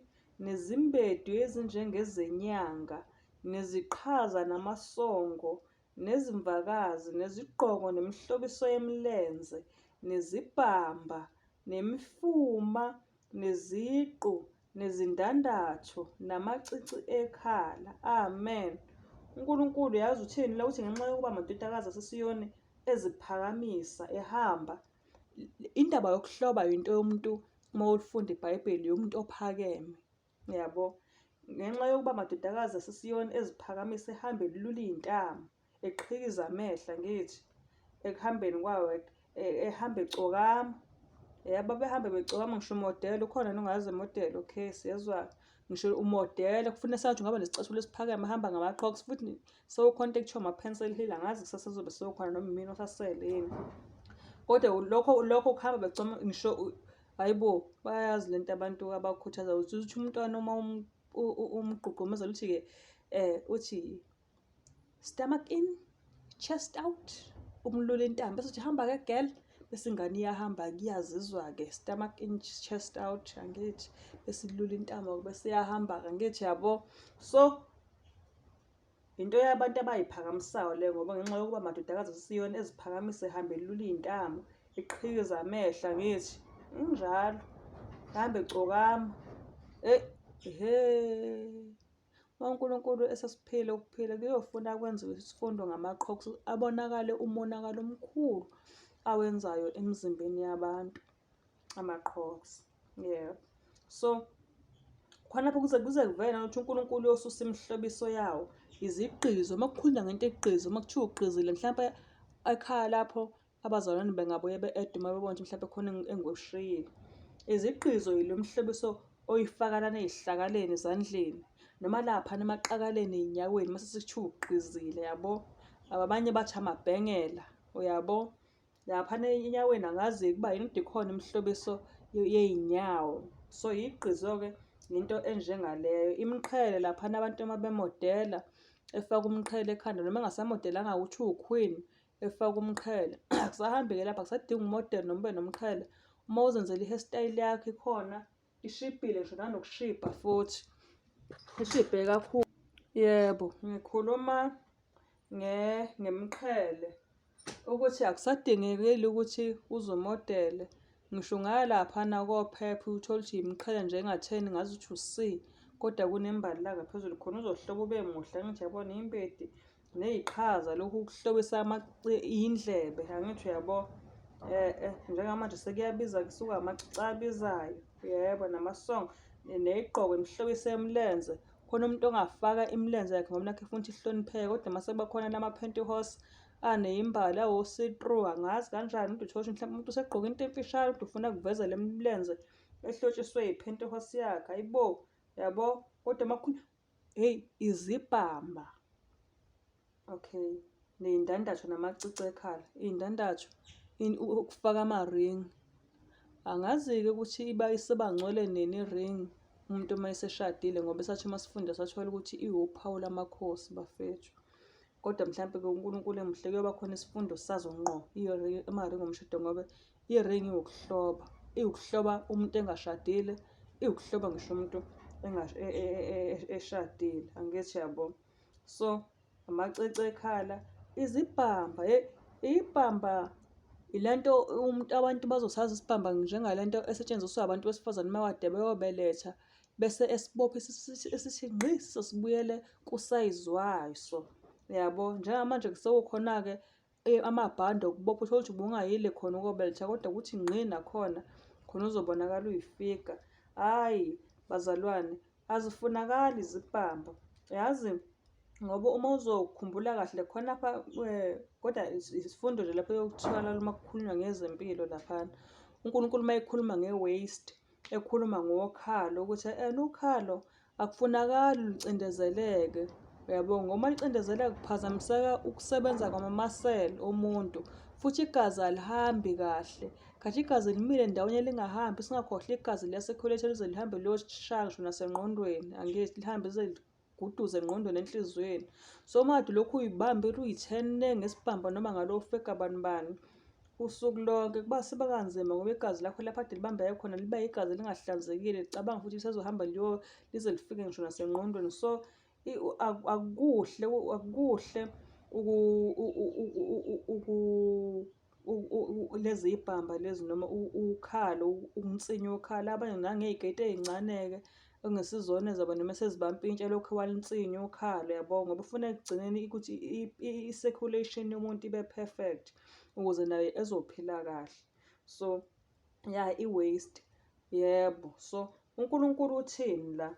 nezimbedu ezinjengezenyanga, neziqhaza namasongo, nezimvakazi, nezigqoko nemihlobiso yemilenze, nezibhamba, nemifuma, neziqu, nezindandatho, namacici ekhala. Amen. UNkulunkulu yazi uthini la uthi ngenxa yokuba amadodakazi aseSiyoni eziphakamisa ehamba. Indaba yokuhloba into yomuntu uma ulifunda iBhayibheli yomuntu ophakeme. Yabo. Ngenxa yokuba amadodakazi aseSiyoni eziphakamisa ehamba elula iy'ntamo. Eqhikiza amehlo angithi ekuhambeni kwawo ehamba ecokama. Yebo, babehamba becokama ngisho umodela ukhona nongazi imodela, okay siyezwa ngisho umodela kufuna sengathi ungaba nesicathulo esiphakeme ahamba ngama-qhoks futhi sekukhona into ekuthiwa ama-pencil heel angazi kusasa kuzobe sekukhona noma imina osasele yini. Kodwa lokho lokho kuhamba becoma ngisho hhayi bo bayayazi lento abantu abakhuthaza ukuthi uthi umntwana uma umgqugqumezela uthi-ke uthi stomach in chest out umlula intamo bese uthi hamba ke girl bese ingane iyahamba kuyazizwa ke stomach in chest out angithi bese ilula intamo bese iyahamba ke angithi yabo so into yabantu abayiphakamisayo le ngoba ngenxa yokuba amadodakazi asesiyona eziphakamise ehambe elula iy'ntamo iqhikiza amehlo angithi injalo hambe cokama eyi he Uma uNkulunkulu esesiphile ukuphila kuyofuna kwenziwe isifundo ngamaqhoks abonakale umonakalo omkhulu awenzayo emzimbeni yabantu amaqhoks. Yeah. So khonapho kuze kuze kuvele ukuthi uNkulunkulu uyosusa imihlobiso yawo izigqizo uma kukhulunywa ngento egqizo uma kuthiwa ugqizile mhlawumpe ekhaya lapho Abazalwane bengabuye be-add uma bebona ukuthi mhlawumbe khona engikushiyile. Izigqizo yilo mhlobiso oyifaka lana ey'hlakaleni ezandleni noma laphana emaqakaleni ey'nyaweni mase sekuthiwa ugqizile yabo. Abanye bathi amabhengela uyabo. Laphana enyaweni angazi kuba yini kodwa ikhona imihlobiso yey'nyawo. So igqizo-ke into enjengaleyo. Imiqhele laphana abantu uma bemodela efaka umqhele ekhanda noma engasamodelanga ukuthi uwukhwini efaka umqhele akusahambi-ke lapha akusadingi umodeli noma ube nomqhele uma uzenzela i-hairstyle yakho ikhona ishibhile ngisho nanokushibha futhi ishibhe kakhulu yebo ngikhuluma ngemiqhele ukuthi akusadingekile ukuthi uzomodele ngisho ungaya laphana kophepha uthole ukuthi imiqhele nje engatheni ngaze uthi u-C kodwa kunembali la ngaphezulu khona uzohloba ube muhle angithi yabona impedi. Neyiqhaza lokhu kuhlobisa indlebe, angithi uyabo? Njengamanje sekuyabiza kusuka amacici abizayo, yebo, namasongo ney'gqoko, imihlobiso yemilenze. Khona umuntu ongafaka imilenze yakhe ngoba nakhu efuna ukuthi ihlonipheke, kodwa mase kuba khona lama-pantyhose aneyimbali awo-see-through, angazi kanjani umuntu uthole ukuthi mhlawumbe umuntu usegqoke into emfishane kodwa ufuna kuveze le milenze ehlotshiswe yi-pantyhose yakhe, hhayi bo, yabo. Kodwa uma hheyi izibhamba, okay, ney'ndandatho namacici ekhala, iy'ndandatho ukufaka amaringi. Angazi-ke ukuthi iba isibangcwele nini i-ring umuntu uma eseshadile ngoba esathi uma sifunda sathola ukuthi iwuphawu lamakhosi bafethu. Kodwa mhlampe-ke uNkulunkulu emuhle kuyoba khona isifundo sazo ngqo amaringi omshado ngoba i-ring iwukuhloba, iwukuhloba umuntu engashadile, iwukuhloba ngisho umuntu eshadile, angithi yabo. So amacici ekhala, izibhamba, hheyi ibhamba ilento umuntu abantu bazosazi isibhamba njengalento esetshenziswa abantu besifazane uma kade beyobeletha bese esibopha esithi ngqi sesibuyele kusayizi waso, yabo. Njengamanje sekukhona-ke amabhande okubopha uthole ukuthi ubungayile khona ukobeletha kodwa kuthi ngqi nakhona khona uzobonakala uyifiga. Hhayi bazalwane, azifunakali izibhambo yazi ngoba uma uzokhumbula kahle khona lapha kodwa isifundo nje lapho eyokuthiwa uma kukhulunywa ngezempilo laphana. UNkulunkulu uma ekhuluma nge-waste ekhuluma ngokhalo ukuthi ena ukhalo akufunakali lucindezeleke uyabo, ngoba uma lucindezeleka kuphazamiseka ukusebenza kwamamasela omuntu futhi igazi alihambi kahle. Khathi igazi limile ndawonye lingahambi, singakhohlwa igazi liya-circulate lize lihambe liyoshaya ngisho nasengqondweni, angithi lihambe lize liguduze engqondweni enhliziyweni. So uma kade ulokhu uyibambile uyithene ngesibamba noma ngalo fega bani bani usuku lonke kuba siba kanzima ngoba igazi lakho lapho kade libambeke khona liba igazi elingahlanzekile, licabanga futhi lisazohamba lize lifike ngisho nasengqondweni. So akukuhle akukuhle lezi y'bhamba lezi noma ukhalo ukunsinya ukhalo. Abanye nangey'keti ey'ncane-ke okungesizona ezabo noma esezibampintsha elokhu walinsinya ukhalo yabo, ngoba ufuna ekugcineni ukuthi i-circulation yomuntu ibe perfect ukuze naye ezophila kahle. So ya i-waste, yebo. So uNkulunkulu uthini la?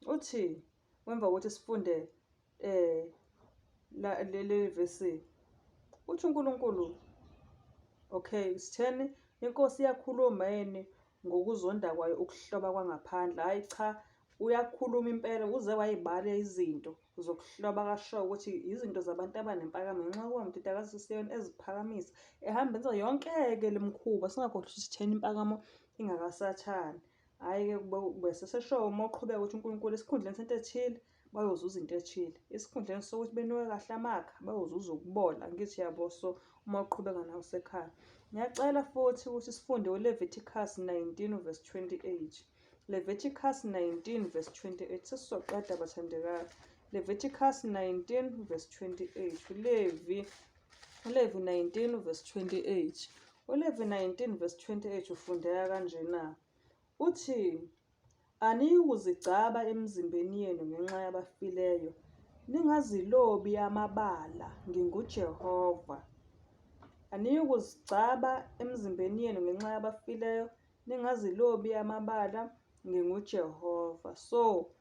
Uthi emva kokuthi sifunde la leli vesi, uthi uNkulunkulu okay, sitheni inkosi iyakhuluma yini ngokuzonda kwayo ukuhloba kwangaphandle? Hhayi cha, uyakhuluma impela uze wayibala izinto zokuhloba kasho ukuthi izinto zabantu abanempakamo ngenxa yokuba uMdodakazi uSiyoni eziphakamisa ehamba enza yonke-ke le mikhuba, singakhohlwa ukuthi sitheni impakamo ingakaSathane. Hhayi-ke bese sesho uma uqhubeka ukuthi uNkulunkulu esikhundleni sento ethile bayozuza into ethile, esikhundleni sokuthi benuke kahle amakha bayozuza ukubola, angithi yabo. So uma uqhubeka nawe usekhaya. Ngiyacela futhi ukuthi sifunde uLeviticus 19 verse 28. Leviticus 19 verse 28 sesizoqeda bathandekayo. Leviticus 19 verse 28. ULevi uLevi 19 verse 28. ULevi 19 verse 28 ufundeka kanjena. Uthi, Aniyikuzigcaba emizimbeni yenu ngenxa yabafileyo, ningazilobi amabala, nginguJehova. Aniyikuzigcaba emizimbeni yenu ngenxa yabafileyo, ningazilobi amabala, nginguJehova. So,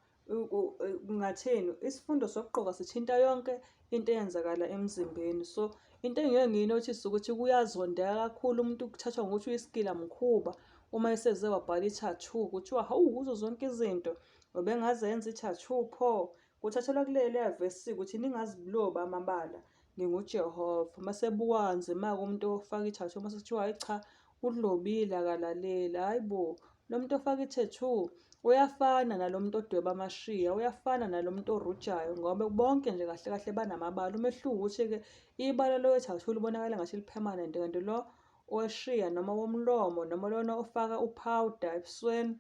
Kungathini, isifundo sokugqoka sithinta yonke into eyenzakala emzimbeni. So, into engike ngiyinothise ukuthi kuyazondeka kakhulu umuntu kuthathwa ngokuthi uyisigilamkhuba uma eseze wabhala i-tattoo, kuthiwa hawu kuzo zonke izinto ubengazenza i-tattoo pho. Kuthathelwa kuleliya vesi ukuthi ningazilobi amabala, nginguJehova. Mase ebukwa kanzima-ke umuntu ofaka i-tattoo mase kuthiwa hhayi cha Udlobile akalaleli hhayi bo lo muntu ofaka i-tattoo uyafana nalo muntu odweba amashiya, uyafana nalo muntu orujayo ngoba bonke nje kahle kahle banamabala. Umehluko ukuthi-ke ibala lo we-tattoo libonakala ngathi li-permanent kanti lo oweshiya noma womlomo noma lona ofaka u-powder ebusweni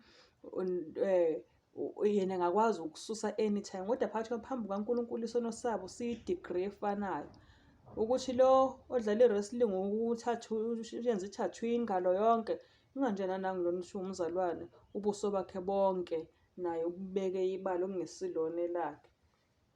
yena angakwazi ukususa anytime kodwa phakathi phambi kukaNkulunkulu isono sabo siyi-degree efanayo ukuthi lo odlala i-wrestling uthathu uyenza i-tattoo ingalo yonke inganjena nangu lona uthi umzalwane ubuso bakhe bonke naye ubeke ibala okungesilona elakhe.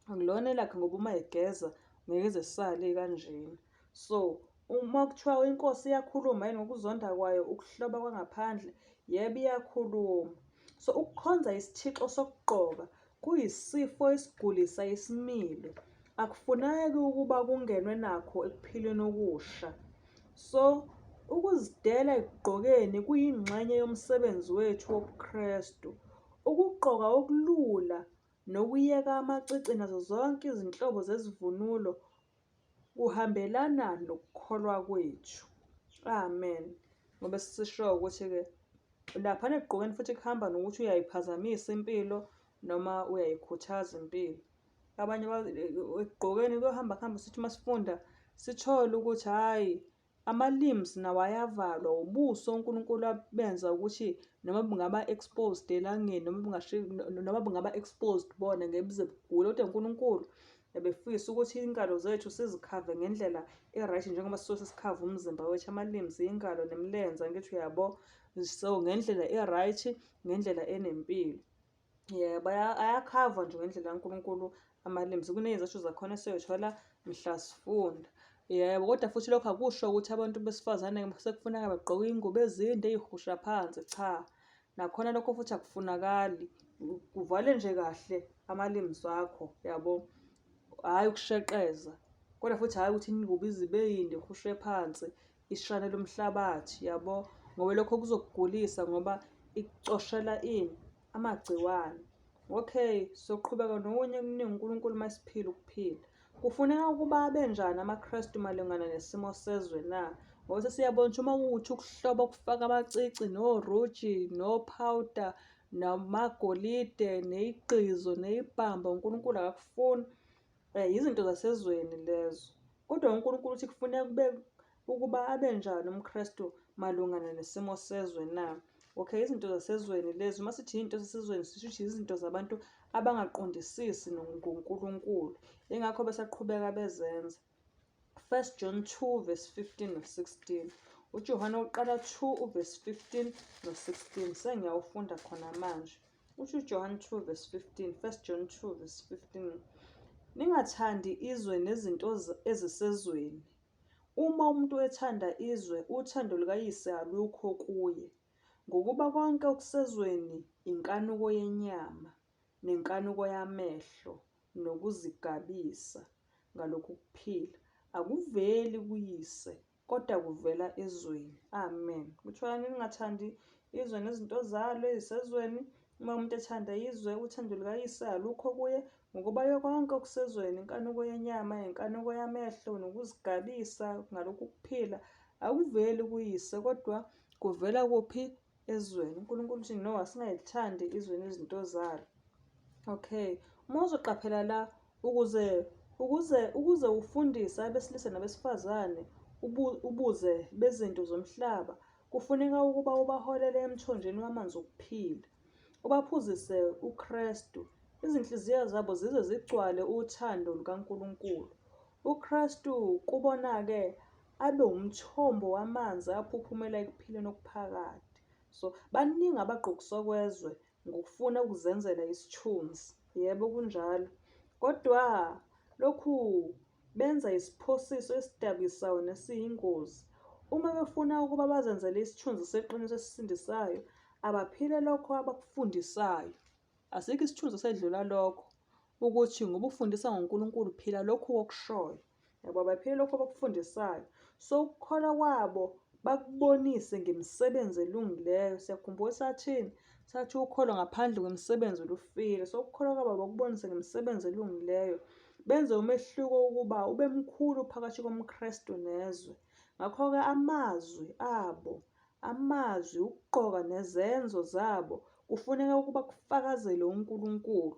Akulona elakhe ngoba uma egeza Ngeke ize sale kanjena. So uma kuthiwa inkosi iyakhuluma yini ngokuzonda kwayo ukuhloba kwangaphandle, yebo iyakhuluma. So ukukhonza isithixo sokugqoka kuyisifo esigulisa isimilo. Akufuneki ukuba kungenwe nakho ekuphileni okusha. So ukuzidela ekugqokeni kuyingxenye yomsebenzi wethu wobuKristu. Ukugqoka okulula nokuyeka amacici nazo zonke izinhlobo zezivunulo kuhambelana nokukholwa kwethu. Amen. Ngoba sisho ukuthi-ke laphana ekugqokeni futhi kuhamba nokuthi uyayiphazamisa impilo noma uyayikhuthaza impilo. Abanye ekugqokeni kuyohamba kuhambe sithi uma sifunda sithole ukuthi hhayi Ama-limbs nawo ayavalwa, ubuso uNkulunkulu abenza ukuthi noma bungaba exposed elangeni noma noma bungaba exposed bona ngeke buze bugule kodwa uNkulunkulu ebefisa ukuthi iy'ngalo zethu sizikhave ngendlela e-right njengoba sisuke sesikhava umzimba wethu, ama-limbs, iy'ngalo nemilenze angithi uyabo. So ngendlela e-right, ngendlela enempilo. Yebo, ayakhavwa nje ngendlela kaNkulunkulu ama-limbs. Kuney'zathu zakhona esiyoy'thola mhla sifunda. Yebo, kodwa futhi lokho akusho ukuthi abantu besifazane sekufuneka bagqoke iy'ngubo ezinde ey'husha phansi, cha. Nakhona lokho futhi akufunakali. Kuvale nje kahle ama-limbs akho, yabo. Hhayi ukusheqeza, kodwa futhi hhayi ukuthi ingubo ize ibe yinde ihushe phansi. Ishanela umhlabathi yabo ngoba lokho kuzokugulisa ngoba ikucoshela ini amagciwane. Okay, soqhubeka nokunye okuningi uNkulunkulu uma esiphila ukuphila. Kufuneka ukuba abenjani amaKristu malungana nesimo sezwe na? Ngoba sesiyabona ukuthi uma kuwukuthi ukuhloba kufaka amacici noruji nophawuda namagolide neyigqizo neyibhamba uNkulunkulu akakufuni. Yizinto zasezweni lezo. Kodwa uNkulunkulu uthi kufuneka kube ukuba abe njani umKristu malungana nesimo sezwe na? Okay, izinto zasezweni lezi, uma sithi izinto zasezweni sisho ukuthi izinto zabantu abangaqondisisi ngoNkulunkulu. Ingakho besaqhubeka bezenza. 1 John 2 verse 15 no 16. UJohane wokuqala 2 uverse 15 no 16. Sengiyawufunda khona manje. Uthi uJohane 2 verse 15, 1 John 2 verse 15. Ningathandi izwe nezinto ezisezweni. Uma umuntu ethanda izwe, uthando lukaYise alukho kuye. Ngokuba konke okusezweni inkanuko yenyama, nenkanuko yamehlo, nokuzigabisa ngalokhu kuphila, akuveli kuYise, kodwa kuvela ezweni. Amen. Kuthiwani ningathandi izwe nezinto zalo ezisezweni? Uma umuntu ethanda izwe, uthando lukayise alukho kuye, ngokuba konke okusezweni, inkanuko yenyama, inkanuko yamehlo, nokuzigabisa ngalokhu kuphila, akuveli kuyise, kodwa kuvela kuphi? Ezweni. UNkulunkulu uthi no, asingayithandi izwe nezinto zalo. Okay, uma uzoqaphela la ukuze ukuze ukuze ufundise abesilisa nabesifazane ubuze bezinto zomhlaba kufuneka ukuba ubaholele emthonjeni wamanzi okuphila ubaphuzise uKristu izinhliziyo zabo zize zigcwale uthando lukaNkulunkulu uKristu kubona-ke abe umthombo wamanzi aphuphumela ekuphileni okuphakade so baningi abagqokiswa kwezwe ngokufuna ukuzenzela isithunzi. Yebo kunjalo. Kodwa lokhu benza isiphosiso esidabukisayo nesiyingozi. Uma befuna ukuba bazenzele isithunzi seqiniso esisindisayo, abaphile lokho abakufundisayo. Asikho isithunzi esedlula lokho, ukuthi ngoba ufundisa ngoNkulunkulu phila lokhu okushoyo. Yabo abaphile lokho abakufundisayo. So ukukholwa kwabo bakubonise ngemisebenzi elungileyo. Siyakhumbula sathini? Sathi ukholo ngaphandle kwemisebenzi lufile. So ukukholwa kwabo bakubonise ngemisebenzi elungileyo. Benze umehluko ukuba ube mkhulu phakathi komKristu nezwe. Ngakho-ke amazwi abo, amazwi, ukugqoka nezenzo zabo kufuneka ukuba kufakazele uNkulunkulu.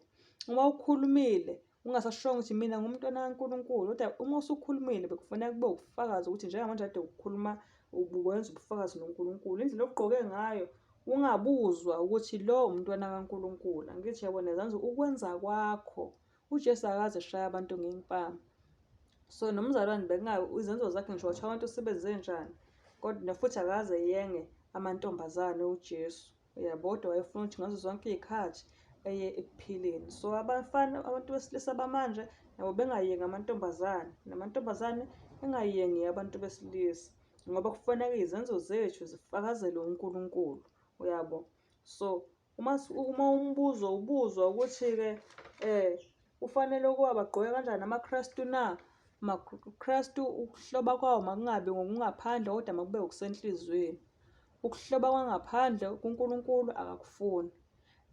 Uma ukhulumile ungasashongo ukuthi mina ngumntwana kaNkulunkulu kodwa uma usukhulumile bekufanele kube ubufakazi ukuthi njengamanje kade ukhuluma ubukwenza ubufakazi noNkulunkulu indlela ogqoke ngayo ungabuzwa ukuthi lo umntwana kaNkulunkulu angithi yabona zanzi ukwenza kwakho uJesu akaze eshaya abantu ngempama so nomzalwane bekungayo izenzo zakhe ngisho wathi abantu sebenze njani kodwa futhi akaze yenge amantombazane uJesu Uyabo, kodwa wayefuna ukuthi ngazo zonke iy'khathi eye ekuphileni. So abafana, abantu besilisa bamanje nabo bengayengi amantombazane, namantombazane engayengi abantu besilisa, ngoba kufanele izenzo zethu zifakazele uNkulunkulu, uyabo. So uma umbuzo ubuzwa ukuthi-ke kufanele ukuba bagqoke kanjani amaKrestu na? AmaKrestu ukuhloba kwawo makungabi ngokungaphandle kodwa makube okusenhliziyweni. Ukuhloba kwangaphandle kuNkulunkulu akakufuni.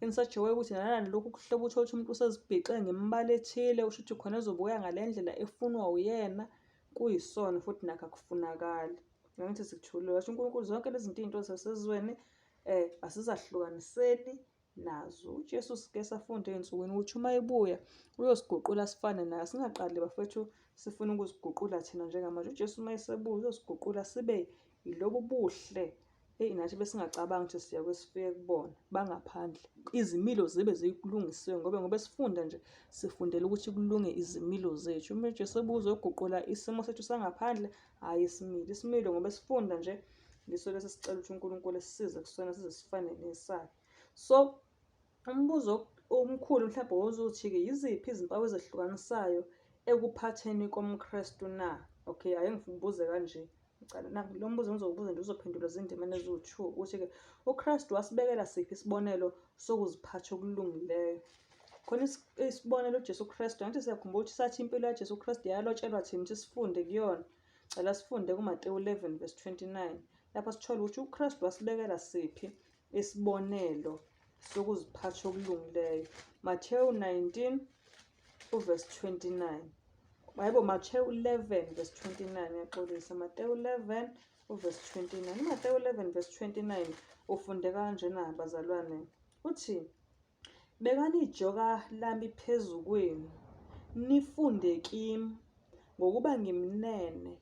In such a way ukuthi nanalokhu kuhloba uthole ukuthi umuntu usezibhixe ngemibala ethile, usho ukuthi khona ezobuya ngale ndlela efunwa uyena, kuyisono futhi nakho akufunakali. Angithi sikuthulile, washo uNkulunkulu zonke lezi zinto iy'nto zasezweni asizahlukaniseni nazo. UJesu sike safunda ey'nsukwini ukuthi uma ebuya uyosiguqula sifane naye. Singaqali bafethu sifune ukuziguqula thina njengamanje. UJesu uma esebuya uyosiguqula sibe yilobu buhle eyi nathi besingacabangi ukuthi siya sifike kubona bangaphandle. Izimilo zibe zikulungisiwe ngoba sifunda nje sifundela ukuthi kulunge izimilo zethu. Uma uJesu ebuya uzoguqula isimo sethu sangaphandle, hhayi isimilo. Isimilo ngoba sifunda nje yiso lesi sicela ukuthi uNkulunkulu esisize kusona size sifane nesakhe. So umbuzo omkhulu mhlawumbe wozuthi-ke yiziphi izimpawu ezehlukanisayo ekuphatheni komKristu na? Okay, ake ngibuze kanje. Ngicela na lo mbuzo ngizowubuza nje uzophendulwa zindimana eziwu-2 ukuthi-ke uKristu wasibekela siphi isibonelo sokuziphatha okulungileyo? Khona isibonelo uJesu Kristu, angithi siyakhumbula ukuthi sathi impilo yaJesu Kristu yalotshelwa thina ukuthi sifunde kuyona. Cela sifunde kuMateyu 11 verse 29 lapho sithola ukuthi uKristu wasibekela siphi isibonelo sokuziphatha okulungileyo. Mateyu 19 uverse 29. Hayibo, Mateyu 11 verse 29, ngiyaxolisa. Mateyu 11 uverse 29. UMateyu 11 verse 29 ufundeka kanjena bazalwane. Uthi, Bekani ijoka lami phezu kwenu, nifunde kimi, ngokuba ngimnene,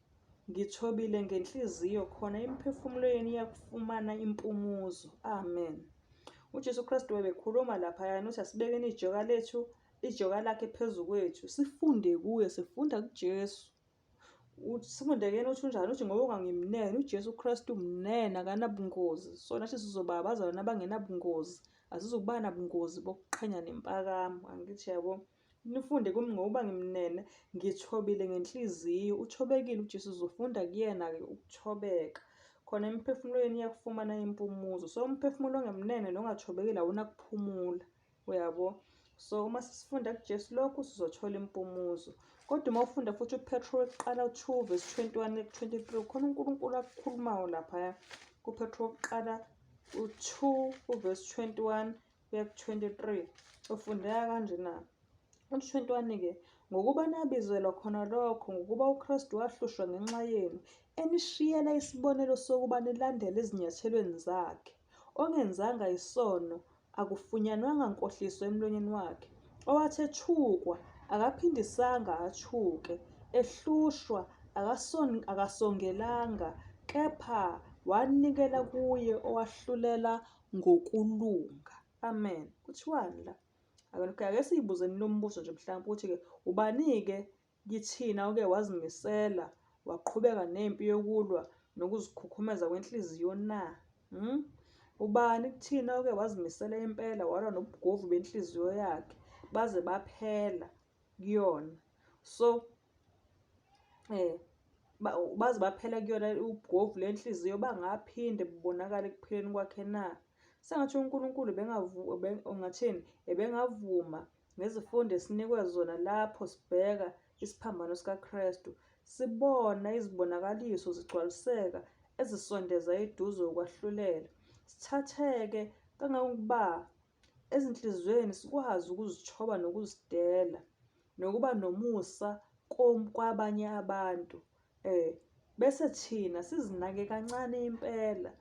ngithobile ngenhliziyo, khona imiphefumulo yenu iyakufumana impumuzo. Amen. UJesu Kristu webekhuluma laphayana uthi asibekeni ijoka lethu, ijoka lakhe phezu kwethu, sifunde kuye, sifunda kuJesu. Sifunde kuyena ukuthi unjani, uthi ngoba ngimnene, uJesu Kristu mnene akanabungozi. So nathi sizoba abazalwane abangenabungozi, asizukuba nabungozi bokuqhenya nempakamo, angithi yabo. Nifunde kimi ngokuba ngimnene, ngithobile ngenhliziyo. Uthobekile uJesu, uzofunda kuyena-ke ukuthobeka. Khona imiphefumulo yenu iyakufumana impumuzo. So umphefumulo ongemnene nongathobekile awunakuphumula. Uyabo? So uma sisifunda kuJesu lokhu sizothola impumuzo. Kodwa uma ufunda futhi uPetro wokuqala 2 verse 21 ku 23 khona uNkulunkulu akukhulumayo laphaya kuPetro wokuqala u2 uverse 21 kuya ku-23 ufundeka kanjena. U-21-ke, ngokuba nabizelwa khona lokho, ngokuba uKristu wahlushwa ngenxa yenu, enishiyela isibonelo sokuba nilandele ezinyathelweni zakhe, ongenzanga isono, akufunyanwanga nkohliso emlonyeni wakhe, owathi ethukwa, akaphindisanga athuke, ehlushwa, akasongelanga, kepha wanikela kuye owahlulela ngokulunga. Amen. Kuthiwani la? Ake siyibuzeni lo mbuzo nje mhlawumbe ukuthi-ke ubani-ke Kithina oke wazimisela waqhubeka nempi yokulwa nokuzikhukhumeza kwenhliziyo na? Hmm? Ubani kuthina oke wazimisela impela walwa nobugovu benhliziyo yakhe baze baphela kuyona? So eh baze baphela kuyona ubugovu lenhliziyo bangaphinde bubonakale ekuphileni kwakhe na? Sengathi uNkulunkulu bengathini ebengavuma Ngezifundo esinikwe zona lapho sibheka isiphambano sikaKristu, sibona izibonakaliso zigcwaliseka ezisondeza eduze ukwahlulela. Sithatheke kangangokuba ezinhliziyweni sikwazi ukuzithoba nokuzidela, nokuba nomusa kwabanye abantu. Bese thina sizinake kancane impela,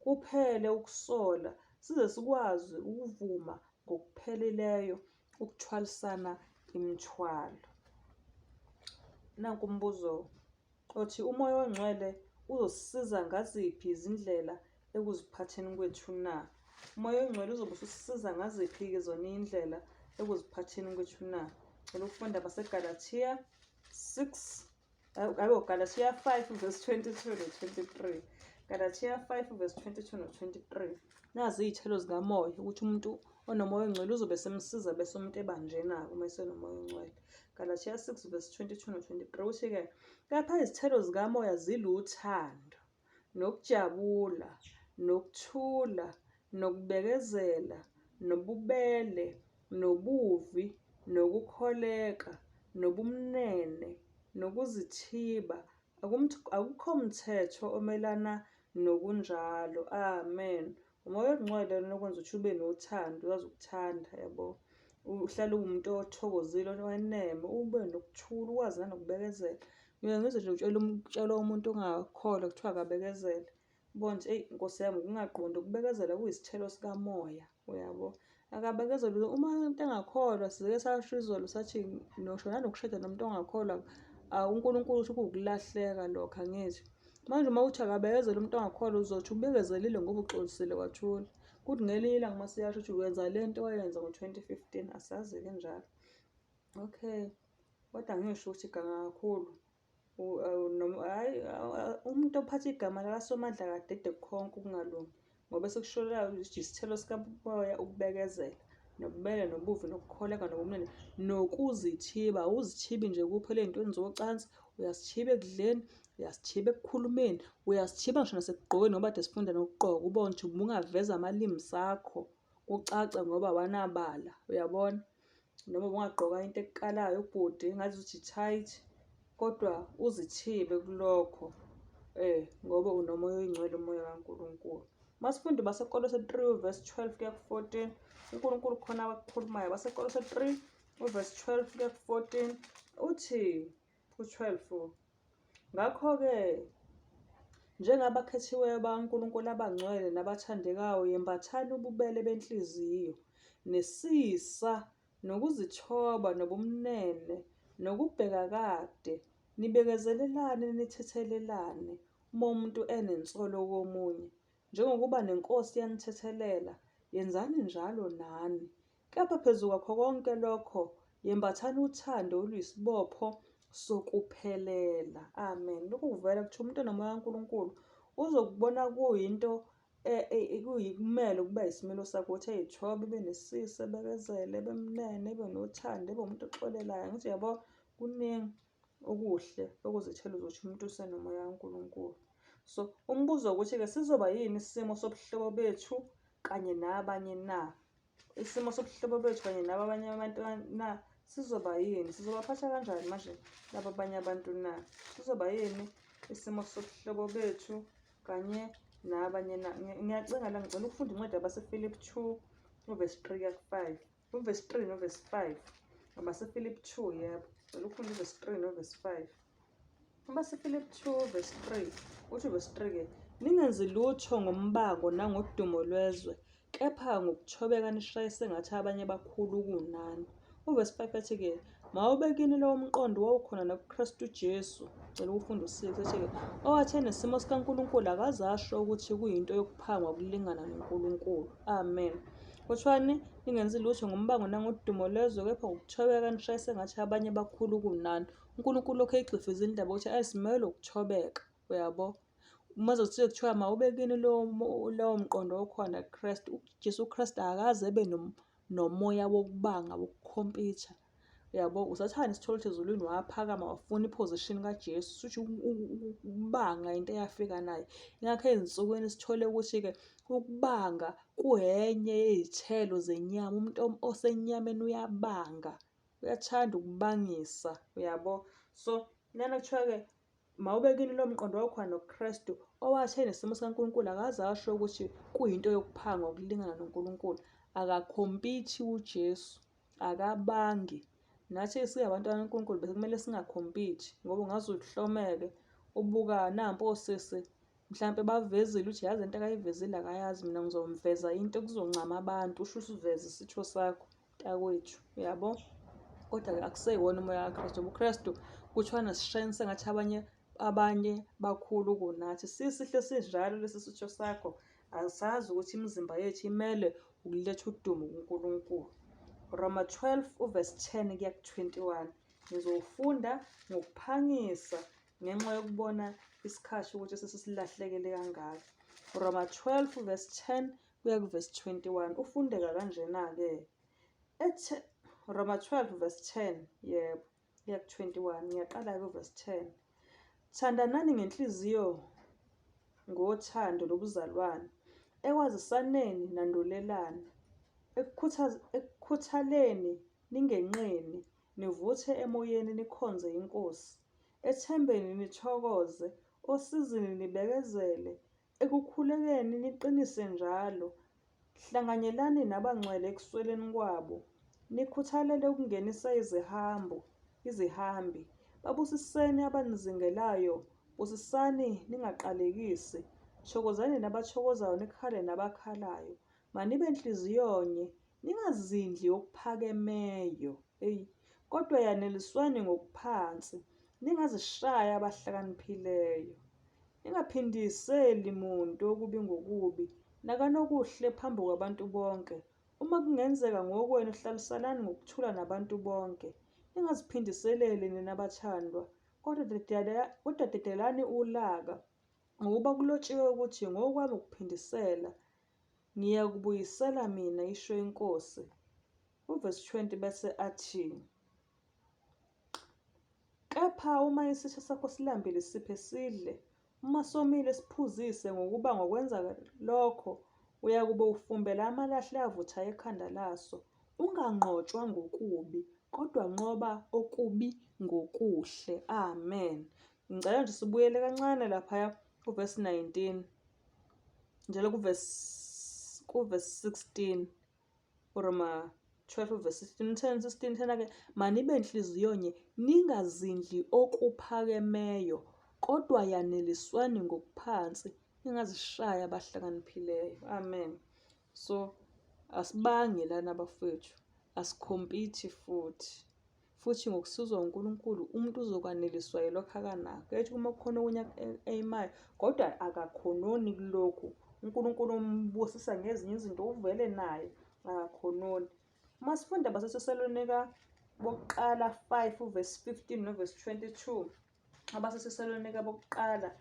kuphele ukusola, size sikwazi ukuvuma ngokupheleleyo ukuthwalisana imithwalo. Nanku umbuzo othi uMoya oNgcwele uzosisiza ngaziphi izindlela ekuziphatheni kwethu na? Umoya oNgcwele uzobe ususisiza ngaziphi-ke zona iy'ndlela ekuziphatheni kwethu na? Cela ukufunda baseGalathiya 6 Yabo Galathiya 5 verse 22 no 23. Galathiya 5 verse 22 no 23. Nazi iy'thelo zikamoya ukuthi umuntu Onomoya ongcwele uzobe semsiza bese umuntu eba njena-ke uma esenomoya ongcwele. Galathiya 6 verse 22 no-23 uthi-ke, kepha izithelo zikamoya ziluthando, nokujabula, nokuthula, nokubekezela, nobubele, nobuvi, nokukholeka, nobumnene, nokuzithiba. Akukho mthetho omelana nokunjalo. Amen. Umoya ongcwele lona okwenza ukuthi ube nothando, wazi ukuthanda, yabo. Uhlale uwumuntu othokozile, oweneme, ube nokuthula, ukwazi nanokubekezela. Ngiye ngizwe nje utshela utshelwa umuntu ongakholwa kuthiwa akabekezele. Ubone ukuthi eyi Nkosi yami ukungaqondi ukubekezela kuyisithelo sikamoya, uyabo. Akabekezele uma umuntu engakholwa sizeke sasho izolo sathi nosho nanokushada nomuntu ongakholwa uNkulunkulu uthi kuwukulahleka lokho angithi. Manje uma uthi akabekezele umuntu ongakholwa uzothi ubekezelile ngoba uxolisile wathula. Kuthi ngelinye ilanga uma seyasho ukuthi wenza le nto wayenza ngo-2015 asazi-ke njalo. Okay, kodwa ngisho ukuthi ganga kakhulu. Noma hhayi umuntu ophatha igama likaSomandla akadede kukhonke ukungalungi ngoba esekusholayo ukuthi isithelo sikamoya ukubekezela nobubele nobuvi nokukholeka nobumnene nokuzithiba. Awuzithibi nje kuphela ey'ntweni zocansi, uyazithiba ekudleni, uyazithiba ekukhulumeni, uyazithiba ngisho nasekugqokeni ngoba kade sifunda nokugqoka ubone ukuthi ubungaveza ama-limbs akho kucace ngoba awanabala, uyabona? Noma ubungagqoka into ekukalayo ubhuti engathi uthi tight kodwa uzithibe kulokho eh ngoba unomoya oyingcwele umoya kaNkulunkulu. Masifunde baseKolose 3 verse 12 kuya ku-14 uNkulunkulu khona abakukhulumayo baseKolose 3 uverse 12 kuya ku-14 uthi ku-12 ngakho-ke njengabakhethiweyo bakaNkulunkulu abangcwele nabathandekayo yembathani ububele benhliziyo nesisa nokuzithoba nobumnene nokubheka kade nibekezelelane nithethelelane uma umuntu enensolo komunye njengokuba neNkosi yanithethelela yenzani njalo nani. Kepha phezu kwakho konke lokho, yembathani uthando oluyisibopho sokuphelela. Amen. Lokhu kuvela ukuthi umuntu onomoya kaNkulunkulu uzokubona kuyinto e, e, kuyikumele ukuba isimilo sakho ukuthi eyithobe ibe nesisa ebekezele ebemnene ebe nothando ebe umuntu oxolelayo ngithi yabo kuningi okuhle okuzithela uzothi umuntu usenomoya kaNkulunkulu. So umbuzo ukuthi-ke sizoba yini isimo sobuhlobo bethu kanye nabanye na? Isimo sobuhlobo bethu kanye nabo abanye abantu na sizoba yini? Sizobaphatha kanjani manje laba abanye abantu na? Sizoba yini isimo sobuhlobo bethu kanye nabanye na? Ngiyacinga la ngicela ukufunda incwadi yabaseFilipi 2 uvesi 3 kuya ku-5. Uvesi 3 novesi 5. AbaseFilipi 2 yebo. Ngicela ukufunda uvesi 3 novesi 5. AbaseFilipi 2 verse 3 uthi verse 3 ke ningenzi lutho ngombango nangodumo lwezwe kepha ngokuthobeka nishaye sengathi abanye bakhulu kunani. Uvesi 5 ethi ke mawube kini lowo mqondo wawukhona nakuKristu Jesu. Cela ukufunda u-6 ethi ke owathi enesimo sikaNkulunkulu akaze asho ukuthi kuyinto yokuphangwa ukulingana noNkulunkulu. Amen. Kuthiwani ningenzi lutho ngombango nangodumo lwezwe kepha ngokuthobeka nishaye sengathi abanye bakhulu kunani. uNkulunkulu lokhu eyigxifiza indaba ukuthi ayisimele ukuthobeka uyabo uma kuthiwa kuthiwa mawube kini lowo lowo mqondo okhona kuKristu uJesu Kristu akaze ebe nomoya wokubanga wokukhompitha uyabo usathane sithola ukuthi ezulwini waphakama wafuna iposition kaJesu suthi ukubanga into eyafika naye ingakho ezinsukwini sithole ukuthi-ke ukubanga kuhenye yey'thelo zenyama umuntu osenyameni uyabanga uyathanda ukubangisa uyabo so lana kuthiwa-ke mawube kini lo mqondo wawukhona noKristu owathi enesimo sikaNkulunkulu akaze asho ukuthi kuyinto yokuphangwa ukulingana noNkulunkulu akakhompitshi uJesu akabangi nathi singabantwana kaNkulunkulu bese kumele singakhompitshi ngoba ungaze uhlomeke ubuka nampo osisi mhlampe bavezile ukuthi yazi into akayivezile akayazi mina ngizomveza into kuzoncama abantu usho usuveze isitho sakho mntakwethu uyabo kodwa-ke akuseyiwona umoya kaKristu ubuKristu kuthiwa nasishayeni sengathi abanye abanye bakhulu kunathi sisihle sinjalo lesi sitho sakho asazi ukuthi imizimba yethu imele ukuletha udumo kuNkulunkulu. Roma 12 uverse 10 kuya ku-21 ngizowufunda ngokuphangisa ngenxa yokubona isikhathi ukuthi sesisilahlekele kangaka. Roma 12 verse 10. kuya kuvesi 21. Ufundeka kanjena-ke. Ethe Roma 12 verse 10, yebo, kuya ku-21. Ngiyaqala-ke uvesi 10. Thandanani ngenhliziyo ngothando lobuzalwane, ekwazisaneni nandulelane, ekukhuthaleni ningenqeni, nivuthe emoyeni nikhonze iNkosi, ethembeni nithokoze, osizini nibekezele, ekukhulekeni niqinise njalo, Hlanganyelani nabangcwele ekusweleni kwabo, nikhuthalele ukungenisa izihambu, izihambi. Babusiseni abanizingelayo, busisani ningaqalekisi. Thokozani nabathokozayo, nikhale nabakhalayo. Manibe nhliziyonye, ningazindli okuphakemeyo, eyi, kodwa yaneliswani ngokuphansi, ningazishayi abahlakaniphileyo. Ningaphindiseli muntu okubi ngokubi, nakanokuhle phambi kwabantu bonke. Uma kungenzeka ngokwenu hlalisanani ngokuthula nabantu bonke. Ningaziphindiseleli nina bathandwa, kodwa dedelani ulaka, ngokuba kulotshiwe ukuthi, Ngokwami ukuphindisela, ngiyakubuyisela mina, isho iNkosi. Uvesi 20 bese athi, Kepha uma isitha sakho silambile siphe sidle, uma somile siphuzise, ngokuba ngokwenza lokho uyakube ufumbela amalahle avuthayo ekhanda laso. Unganqotshwa ngokubi, kodwa nqoba okubi ngokuhle. Amen. Ngicela nje sibuyele kancane laphaya kuvesi 19 njalo kuvesi 16. uRoma 12 verse 16 10 16 thena-ke manibe nhliziyonye ningazindli okuphakemeyo kodwa yaneliswani ngokuphansi ningazishayi abahlakaniphileyo. Amen. So asibangi lana bafowethu, asikhompithi futhi. Futhi ngokusizwa uNkulunkulu umuntu uzokwaneliswa yilokho akanakho. Ethi uma kukhona okunye ayimayo kodwa akakhononi kulokhu. UNkulunkulu umbusisa ngezinye izinto uvele naye akakhononi. Uma sifunda baseThesalonika bokuqala 5 uvesi 15 novesi 22 abaseThesalonika bokuqala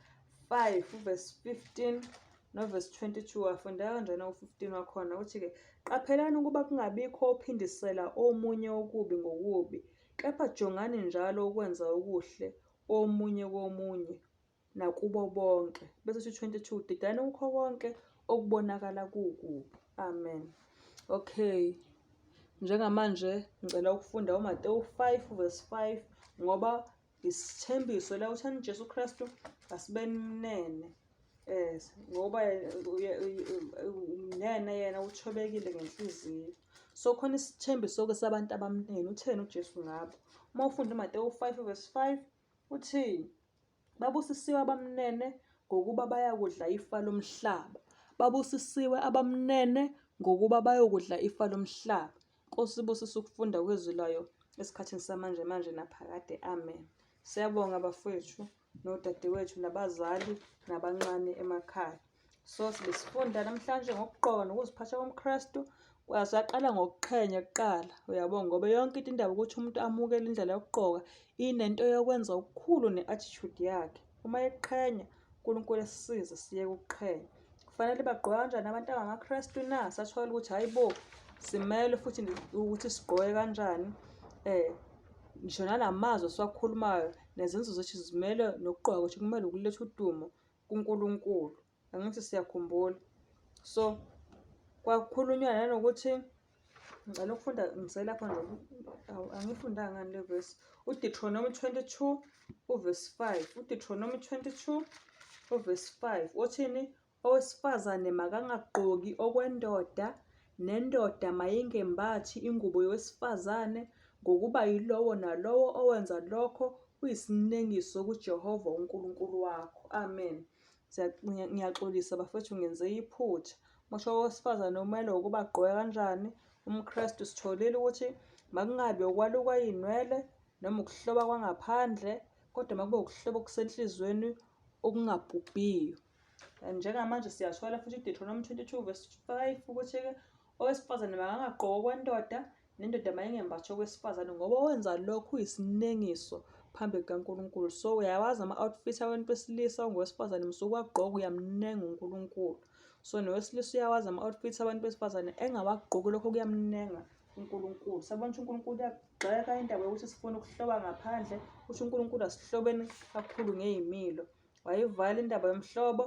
5 uvesi 15 novesi 22 afundeka kanjena u-15 wakhona uthi-ke qaphelani ukuba kungabikho ophindisela omunye okubi ngokubi kepha jongani njalo ukwenza okuhle omunye komunye nakubo bonke bese uthi 22 didani kukho konke okubonakala kukubi. Amen. Okay. Njengamanje ngicela ukufunda uMateyu 5 verse 5 ngoba isithembiso la uthani Jesu Kristu asibeni mnene. Eh ngoba umnene yena uthobekile ngenhliziyo. So khona isithembiso ke sabantu abamnene utheni uJesu ngabo. Uma ufunda uMateyu 5 verse 5 uthi Babusisiwe abamnene ngokuba bayakudla ifa lomhlaba. Babusisiwe abamnene ngokuba bayokudla ifa lomhlaba. Nkosi ibusise ukufunda kwezwi layo esikhathini samanje manje naphakade. Amen. Siyabonga bafowethu nodadewethu nabazali nabancane emakhaya. So sibesifunda namhlanje ngokugqoka nokuziphatha komKristu. Saqala ngokuqhenya kuqala, uyabo, ngoba yonke into indaba ukuthi umuntu amukele indlela yokugqoka inento yokwenza okukhulu ne-attitude yakhe. Uma eqhenya, uNkulunkulu esisize siyeke ukuqhenya. Kufanele bagqoke kanjani abantu abangamaKristu na? Sathola ukuthi hhayi bo, simele futhi ukuthi sigqoke kanjani. Ngisho nalamazwi esiwakhulumayo nezenzo zethu zimele nokugqoka kwethu kumele ukuletha udumo kuNkulunkulu. Angithi siyakhumbula. So kwakhulunywa nanokuthi ngicela ukufunda ngiselapha nje angifundanga ngani le verse uDeuteronomy 22 uverse 5 uDeuteronomy 22 uverse 5 uthini owesifazane makangagqoki okwendoda nendoda mayingembathi ingubo yowesifazane ngokuba yilowo nalowo owenza lokho uyisinengiso kuJehova uNkulunkulu wakho. Amen. Ngiyaxolisa bafethu ngenze iphutha. Musho owesifazane umele ukuba agqoke kanjani? UmKristu sitholile ukuthi makungabi ukwalukwa iy'nwele noma ukuhloba kwangaphandle kodwa makube ukuhloba okusenhliziyweni okungabhubhiyo. Njengamanje siyathola futhi uDeuteronomy 22 verse 5 ukuthi-ke owesifazane makangagqoki okwendoda nendoda mayingembathi okwesifazane ngoba owenza lokhu uyisinengiso phambi kukaNkulunkulu. So uyawazi ama-outfit abantu besilisa ungowesifazane msuke wagqoka uyamnenga uNkulunkulu. So nowesilisa uyawazi ama-outfits abantu besifazane engawagqoki, lokho kuyamnenga uNkulunkulu. Sabona ukuthi uNkulunkulu uyagxeka indaba yokuthi sifuna ukuhloba ngaphandle, usho uNkulunkulu asihlobeni kakhulu ngey'milo. Wayivala indaba yomhlobo,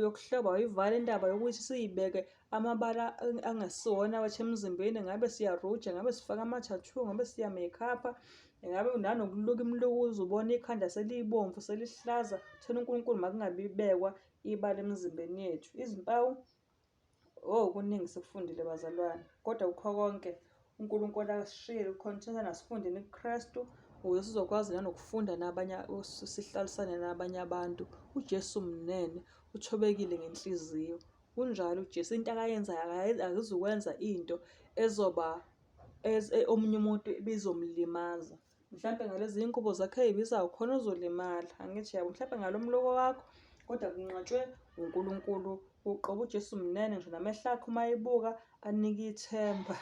yokuhloba, wayivala indaba yokuthi siyibeke amabala angesiwona wethu emzimbeni, ngabe siyaruja, ngabe sifaka ama-tattoo, ngabe siya-make-up-a, ngabe nanokuluka imlukuzo ubone ikhanda selibomvu selihlaza. Thena uNkulunkulu makungabibekwa ibala emizimbeni yethu. Izimpawu Oh kuningi sikufundile bazalwane, kodwa kukho konke uNkulunkulu akasishiyile ukhonthena asifundeni kuKristu ukuze sizokwazi nanokufunda nabanye sihlalisane nabanye abantu. UJesu mnene, uthobekile ngenhliziyo. Kunjalo uJesu into akayenzayo akazukwenza into ezoba omunye umuntu ibizomlimaza. Mhlampe ngalezi iy'ngubo zakho ey'bizayo khona ozolimala, angithi yabo, mhlampe ngalo mloko wakho kodwa kunqatshwe uNkulunkulu uqobo. UJesu mnene ngisho namehlo akhe uma ebuka anika ithemba.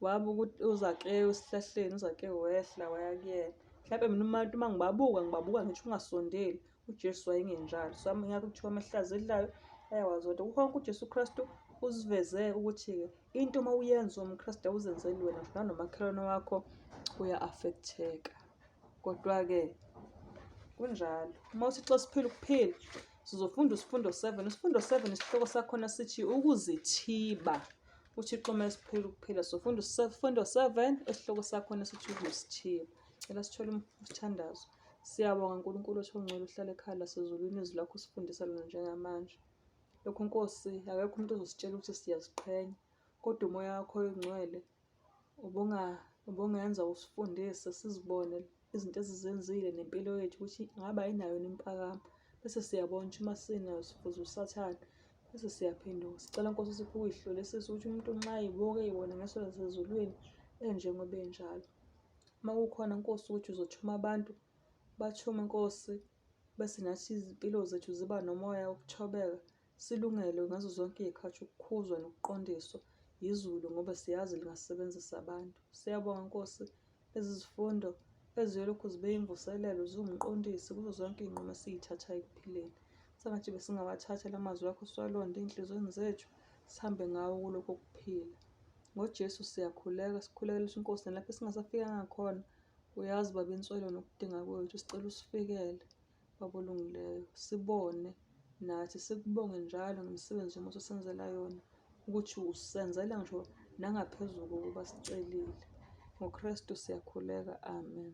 Wabuka uZakewu esihlahleni, uZakewu wehla waya kuyena. Mhlampe mina umuntu uma ngibabuka ngibabuka ngisho ungasondeli. UJesu wayengenjalo. So ngakho kuthiwa amehlo azidlayo ayawazonda. Kukho konke uJesu Kristu usiveze ukuthi-ke into uma uyenza umKristu awuzenzeli wena ngisho nanomakhelwane wakho uya-affect-eka. Kodwa-ke kunjalo. Uma uThixo esiphila ukuphila sizofunda isifundo 7. Isifundo 7 isihloko sakhona sithi ukuzithiba. UThixo uma esiphila ukuphila sizofunda isifundo 7 isihloko sakhona sithi ukuzithiba. Cela sithole umthandazo. Siyabonga Nkulunkulu othi ongcwele uhlala ekhaya lasezulwini izwi lakho usifundisa lona njengamanje. Lokhu Nkosi akekho umuntu ozositshela ukuthi siyaziqhenya kodwa umoya wakho oyingcwele ubungenza usifundise sizibone izinto esizenzile nempilo yethu ukuthi ngabe ayinayo yini impakamo bese siyabona ukuthi uma sinayo sifuza usathane bese siyaphenduka. Sicela Nkosi usiphe ukuyihlolisisa ukuthi umuntu nxa eyibuka eyibona ngeso lasezulwini enjengoba enjalo. Uma kukhona Nkosi ukuthi uzothuma abantu, bathume Nkosi bese nathi izimpilo zethu ziba nomoya wokuthobeka, silungele ngazo zonke iy'khathi ukukhuzwa nokuqondiswa yizulu ngoba siyazi lingasebenzisa abantu. Siyabonga Nkosi lezi zifundo eziyolokhu zibe imvuselelo ziwumqondisi kuzo zonke iy'nqumo esiy'thathayo ekuphileni. Sengathi besingawathatha la mazwi akho siwalonde ey'nhliziyweni zethu sihambe ngawo kulokhu kuphila. NgoJesu siyakhuleka, sikhulekela ukuthi iNkosi nalapho esingasafikanga khona, uyazi Baba inswelo nokudinga kwethu, sicela usifikele Baba olungileyo, sibone nathi sikubonge njalo ngemisebenzi yomusa osenzela yona, ukuthi usenzela ngisho nangaphezulu kokuba sicelile. NgoKristu siyakhuleka, amen.